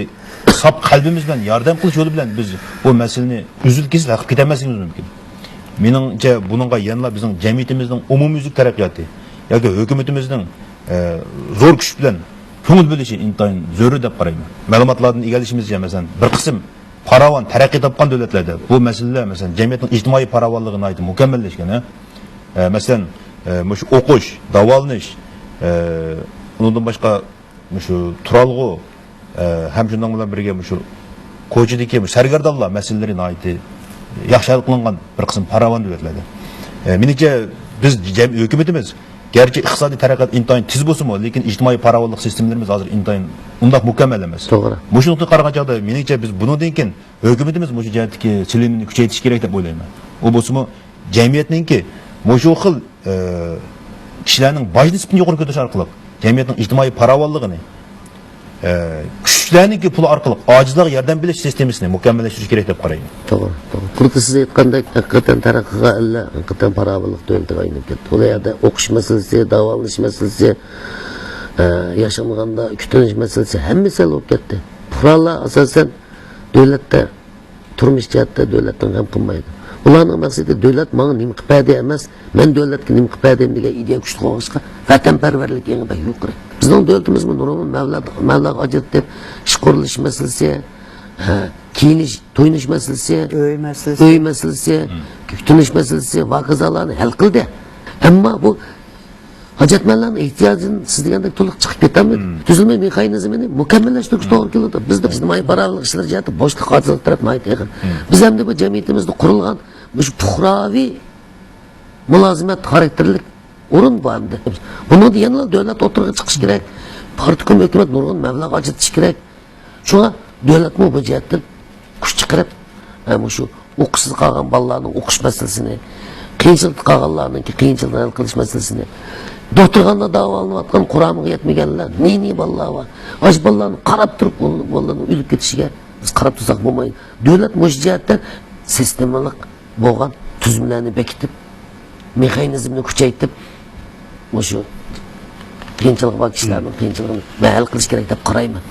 ساپ قەلبىمىز بىلەن ياردەم قىلىش يولى بىلەن بىز بۇ مەسىلىنى ئۈزۈل-كېسىل ھەل قىلىپ كېتەلمەسلىكىمىز مۇمكىن. مېنىڭچە، بۇنىڭغا يەنىلا بىزنىڭ جەمئىيىتىمىزنىڭ ئومۇميۈزلۈك تەرەققىياتى ياكى ھۆكۈمىتىمىزنىڭ، ئە، زور كۈچ بىلەن كۆڭۈل بۆلۈشى ئىنتايىن زۆرۈر دەپ قارايمەن. مەلۇماتلاردىن ئىگىلىشىمىزچە، مەسىلەن، بىر قىسىم پاراۋان تەرەققىي تاپقان دۆلەتلەردە بۇ مەسىلىلەر، مەسىلەن، جەمئىيەتنىڭ ئىجتىمائىي پاراۋانلىقى ناھايىتى مۇكەممەللەشكەن، ھە؟ ئە، مەسىلەن، ئە، مۇشۇ ئوقۇش، داۋالىنىش، ئە، ئۇنىڭدىن باشقا مۇشۇ تۇرالغۇ، ئە، ھەم شۇنىڭ بىلەن بىرگە مۇشۇ كوچىدىكى مۇشۇ سەرگەردانلار مەسىلىلىرى ناھايىتى ياخشى ھەل قىلىنغان بىر قىسىم پاراۋان دۆلەتلەردە. ئە، مېنىڭچە، بىز جەم-، ھۆكۈمىتىمىز گەرچە ئىقتىسادىي تەرەققىيات ئىنتايىن تېز بولسىمۇ، لېكىن ئىجتىمائىي پاراۋانلىق سىستېمىلىرىمىز ھازىر ئىنتايىن ئۇنداق مۇكەممەل ئەمەس. توغرا. مۇشۇ نۇقتىغا قارىغان چاغدا، مېنىڭچە، بىز بۇنىڭدىن كېيىن ھۆكۈمىتىمىز مۇشۇ جەھەتتىكى سېلىنمىنى كۈچەيتىشى كېرەك دەپ ئويلايمەن. ئۇ بولسىمۇ جەمئىيەتنىڭكى مۇشۇ خىل، ئە، كىشىلەرنىڭ باج نىسبىتىنى يۇقىرى كۆتۈرۈش ئارقىلىق جەمئىيەتنىڭ ئىجتىمائىي پاراۋانلىقىنى، ئە، كۈچلەرنىڭكى پۇلى ئارقىلىق ئاجىزلارغا ياردەم بېرىش سىستېمىسىنى مۇكەممەللەشتۈرۈش كېرەك دەپ قارايمەن. توغرا، توغرا. خۇددى سىز ئېيتقاندەك، ھەقىقەتەن تەرەققىي قىلغان ئەللەر ھەقىقەتەن پاراۋانلىق دۆلىتىگە ئايلىنىپ كەتتى. ئۇلار يەردە ئوقۇش مەسىلىسى، داۋالىنىش مەسىلىسى، ئە، ياشانغاندا كۈتۈنۈش مەسىلىسى، ھەممىسى ھەل بولۇپ كەتتى. پۇقرالار ئاساسەن دۆلەتتە تۇرمۇش جەھەتتە دۆلەتتىن غەم قىلمايدۇ. ئۇلارنىڭ مەقسىتى دۆلەت ماڭا نېمە قىلىپ بەردى ئەمەس، مەن دۆلەتكە نېمە قىلىپ بەردىم دېگەن ئىدىيە كۈچلۈك بولغاچقا، ۋەتەنپەرۋەرلىك ئېڭى بەك يۇقىرى. بىزنىڭ دۆلىتىمىزمۇ نۇرغۇن مەبلەغ، مەبلەغ ئاجرىتىپ، ئىش قۇرۇلۇش مەسىلىسى، ھە، كىيىنىش، تويۇنۇش مەسىلىسى، ئۆي مەسىلىسى، ئۆي مەسىلىسى، كۈتۈنۈش مەسىلىسى ۋە ھاكازالارنى ھەل قىلدى. ئەمما بۇ ھاجەتمەنلەرنىڭ ئېھتىياجىدىن سىز دېگەندەك تولۇق چىقىپ كېتەلمىدى. تۈزۈلمە مېخانىزمىنى مۇكەممەللەشتۈرۈش توغرا كېلىدۇ. بىزدە ئىجتىمائىي پاراۋانلىق ئىشلىرى جەھەتتە بوشلۇق، ئاجىزلىق تەرەپ ناھايىتى ئېغىر. بىز ئەمدى بۇ جەمئىيىتىمىزدە قۇرۇلغان مۇشۇ پۇقراۋى مۇلازىمەت خاراكتېرلىك ئورۇن بار ئەمدى. بۇنىڭدا يەنىلا دۆلەت ئوتتۇرىغا چىقىشى كېرەك. پارتكوم ھۆكۈمەت نۇرغۇن مەبلەغ ئاجرىتىشى كېرەك. شۇڭا دۆلەتمۇ بۇ جەھەتتىن كۈچ چىقىرىپ، ئە، مۇشۇ ئوقۇشسىز قالغان بالىلارنىڭ ئوقۇش مەسىلىسىنى، قىيىنچىلىقتا قالغانلارنىڭكى قىيىنچىلىقىنى ھەل قىلىش مەسىلىسىنى، دوختۇرخانىدا داۋالىنىۋاتقان قۇرامىغا يەتمىگەنلەر، نى-نى بالىلار بار. ئاشۇ بالىلارنى قاراپ تۇرۇپ، بۇ-، بالىلارنىڭ ئۆلۈپ كېتىشىگە بىز قاراپ تۇرساق بولمايدۇ. دۆلەت مۇشۇ جەھەتتە سىستېمىلىق بولغان تۈزۈملەرنى بېكىتىپ، مېخانىزمنى كۈچەيتىپ، مۇشۇ قىيىنچىلىقى بار كىشىلەرنىڭ قىيىنچىلىقىنى ھەل قىلىش كېرەك دەپ قارايمەن.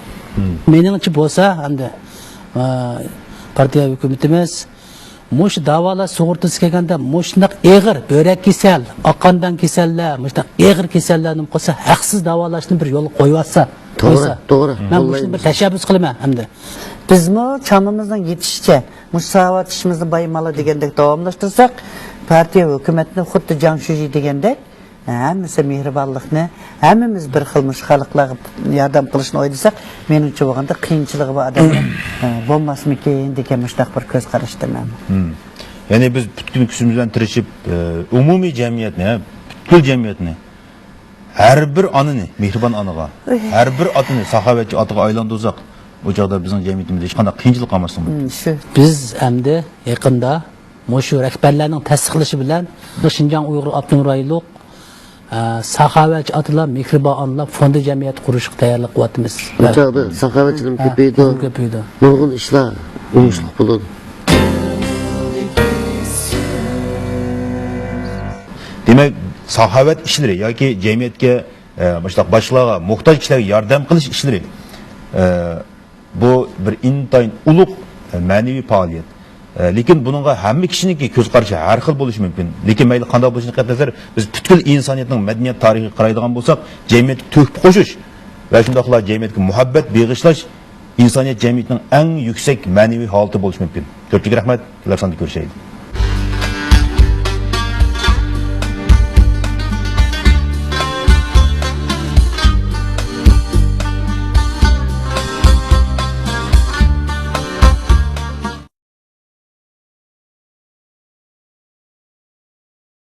مېنىڭچە بولسا، ئەمدى، ئا، پارتىيە ھۆكۈمىتىمىز مۇشۇ داۋالاش سۇغۇرتىسى كەلگەندە، مۇشۇنداق ئېغىر بۆرەك كېسەل، ئاق قاندان كېسەللەر، مۇشۇنداق ئېغىر كېسەللەرنى قىلسا، ھەقسىز داۋالاشنى بىر يولغا قويۇۋاتسا، توغرا، قويسا. توغرا. مەن مۇشۇنى بىر تەشەببۇس قىلىمەن ئەمدى. بىزمۇ چامىمىزنىڭ يېتىشىچە مۇشۇ ساۋات ئىشىمىزنى بايىمالا دېگەندەك داۋاملاشتۇرساق، پارتىيە ھۆكۈمەتنى خۇددى جاڭ شۈجى دېگەندەك، ھەممىسى مېھرىبانلىقنى، ھەممىمىز بىر خىل مۇشۇ خەلقلەرگە ياردەم قىلىشنى ئويلىساق، مېنىڭچە بولغاندا قىيىنچىلىقى بار ئادەملەر، ئە، بولماسمىكىن دېگەن مۇشۇنداق بىر كۆز قاراشتىمەن. مم. يەنى بىز پۈتكۈل كۈچىمىز بىلەن تىرىشىپ، ئە، ئومۇمىي جەمئىيەتنى، ھە، پۈتكۈل جەمئىيەتنى، ھەر بىر ئانىنى، مېھرىبان ئانىغا، ھەر بىر ئاتىنى ساخاۋەتچى ئاتىغا ئايلاندۇرساق، ئۇ چاغدا بىزنىڭ جەمئىيىتىمىزدە ھېچقانداق قىيىنچىلىق قالماستىڭمۇ؟ مم، شۇ. بىز ئەمدى يېقىندا مۇشۇ رەھبەرلەرنىڭ تەستىقلىشى بىلەن شىنجاڭ ئۇيغۇر ئاپتونوم رايونلۇق، ئە، ساخاۋەتچى ئاتىلار، مېھرىبان ئانىلار فوندى جەمئىيەت قۇرۇشقا تەييارلىق قىلىۋاتىمىز. بۇ چاغدا ساخاۋەتچىلىرمۇ ھە، كۆپىيىدۇ. كۆپىيىدۇ. نۇرغۇن ئىشلار ئوڭۇشلۇق بولىدۇ. دېمەك، ساخاۋەت ئىشلىرى ياكى جەمئىيەتكە، ئە، مۇشۇنداق باشقىلارغا موھتاج كىشىلەرگە ياردەم قىلىش ئىشلىرى، ئە، بۇ بىر ئىنتايىن ئۇلۇغ، ئە، مەنىۋى پائالىيەت. ئە، لېكىن بۇنىڭغا ھەممە كىشىنىڭكى كۆز قارىشى ھەر خىل بولۇشى مۇمكىن. لېكىن مەيلى قانداق بولۇشىدىن قەتئىينەزەر، بىز پۈتكۈل ئىنسانىيەتنىڭ مەدەنىيەت تارىخىغا قارايدىغان بولساق، جەمئىيەتكە تۆھپە قوشۇش ۋە شۇنداقلا جەمئىيەتكە مۇھەببەت بېغىشلاش ئىنسانىيەت جەمئىيىتىنىڭ ئەڭ يۈكسەك مەنىۋى ھالىتى بولۇشى مۇمكىن. كۆپچىلىك رەھمەت، كېلەر ساندا كۆرۈشەيلى.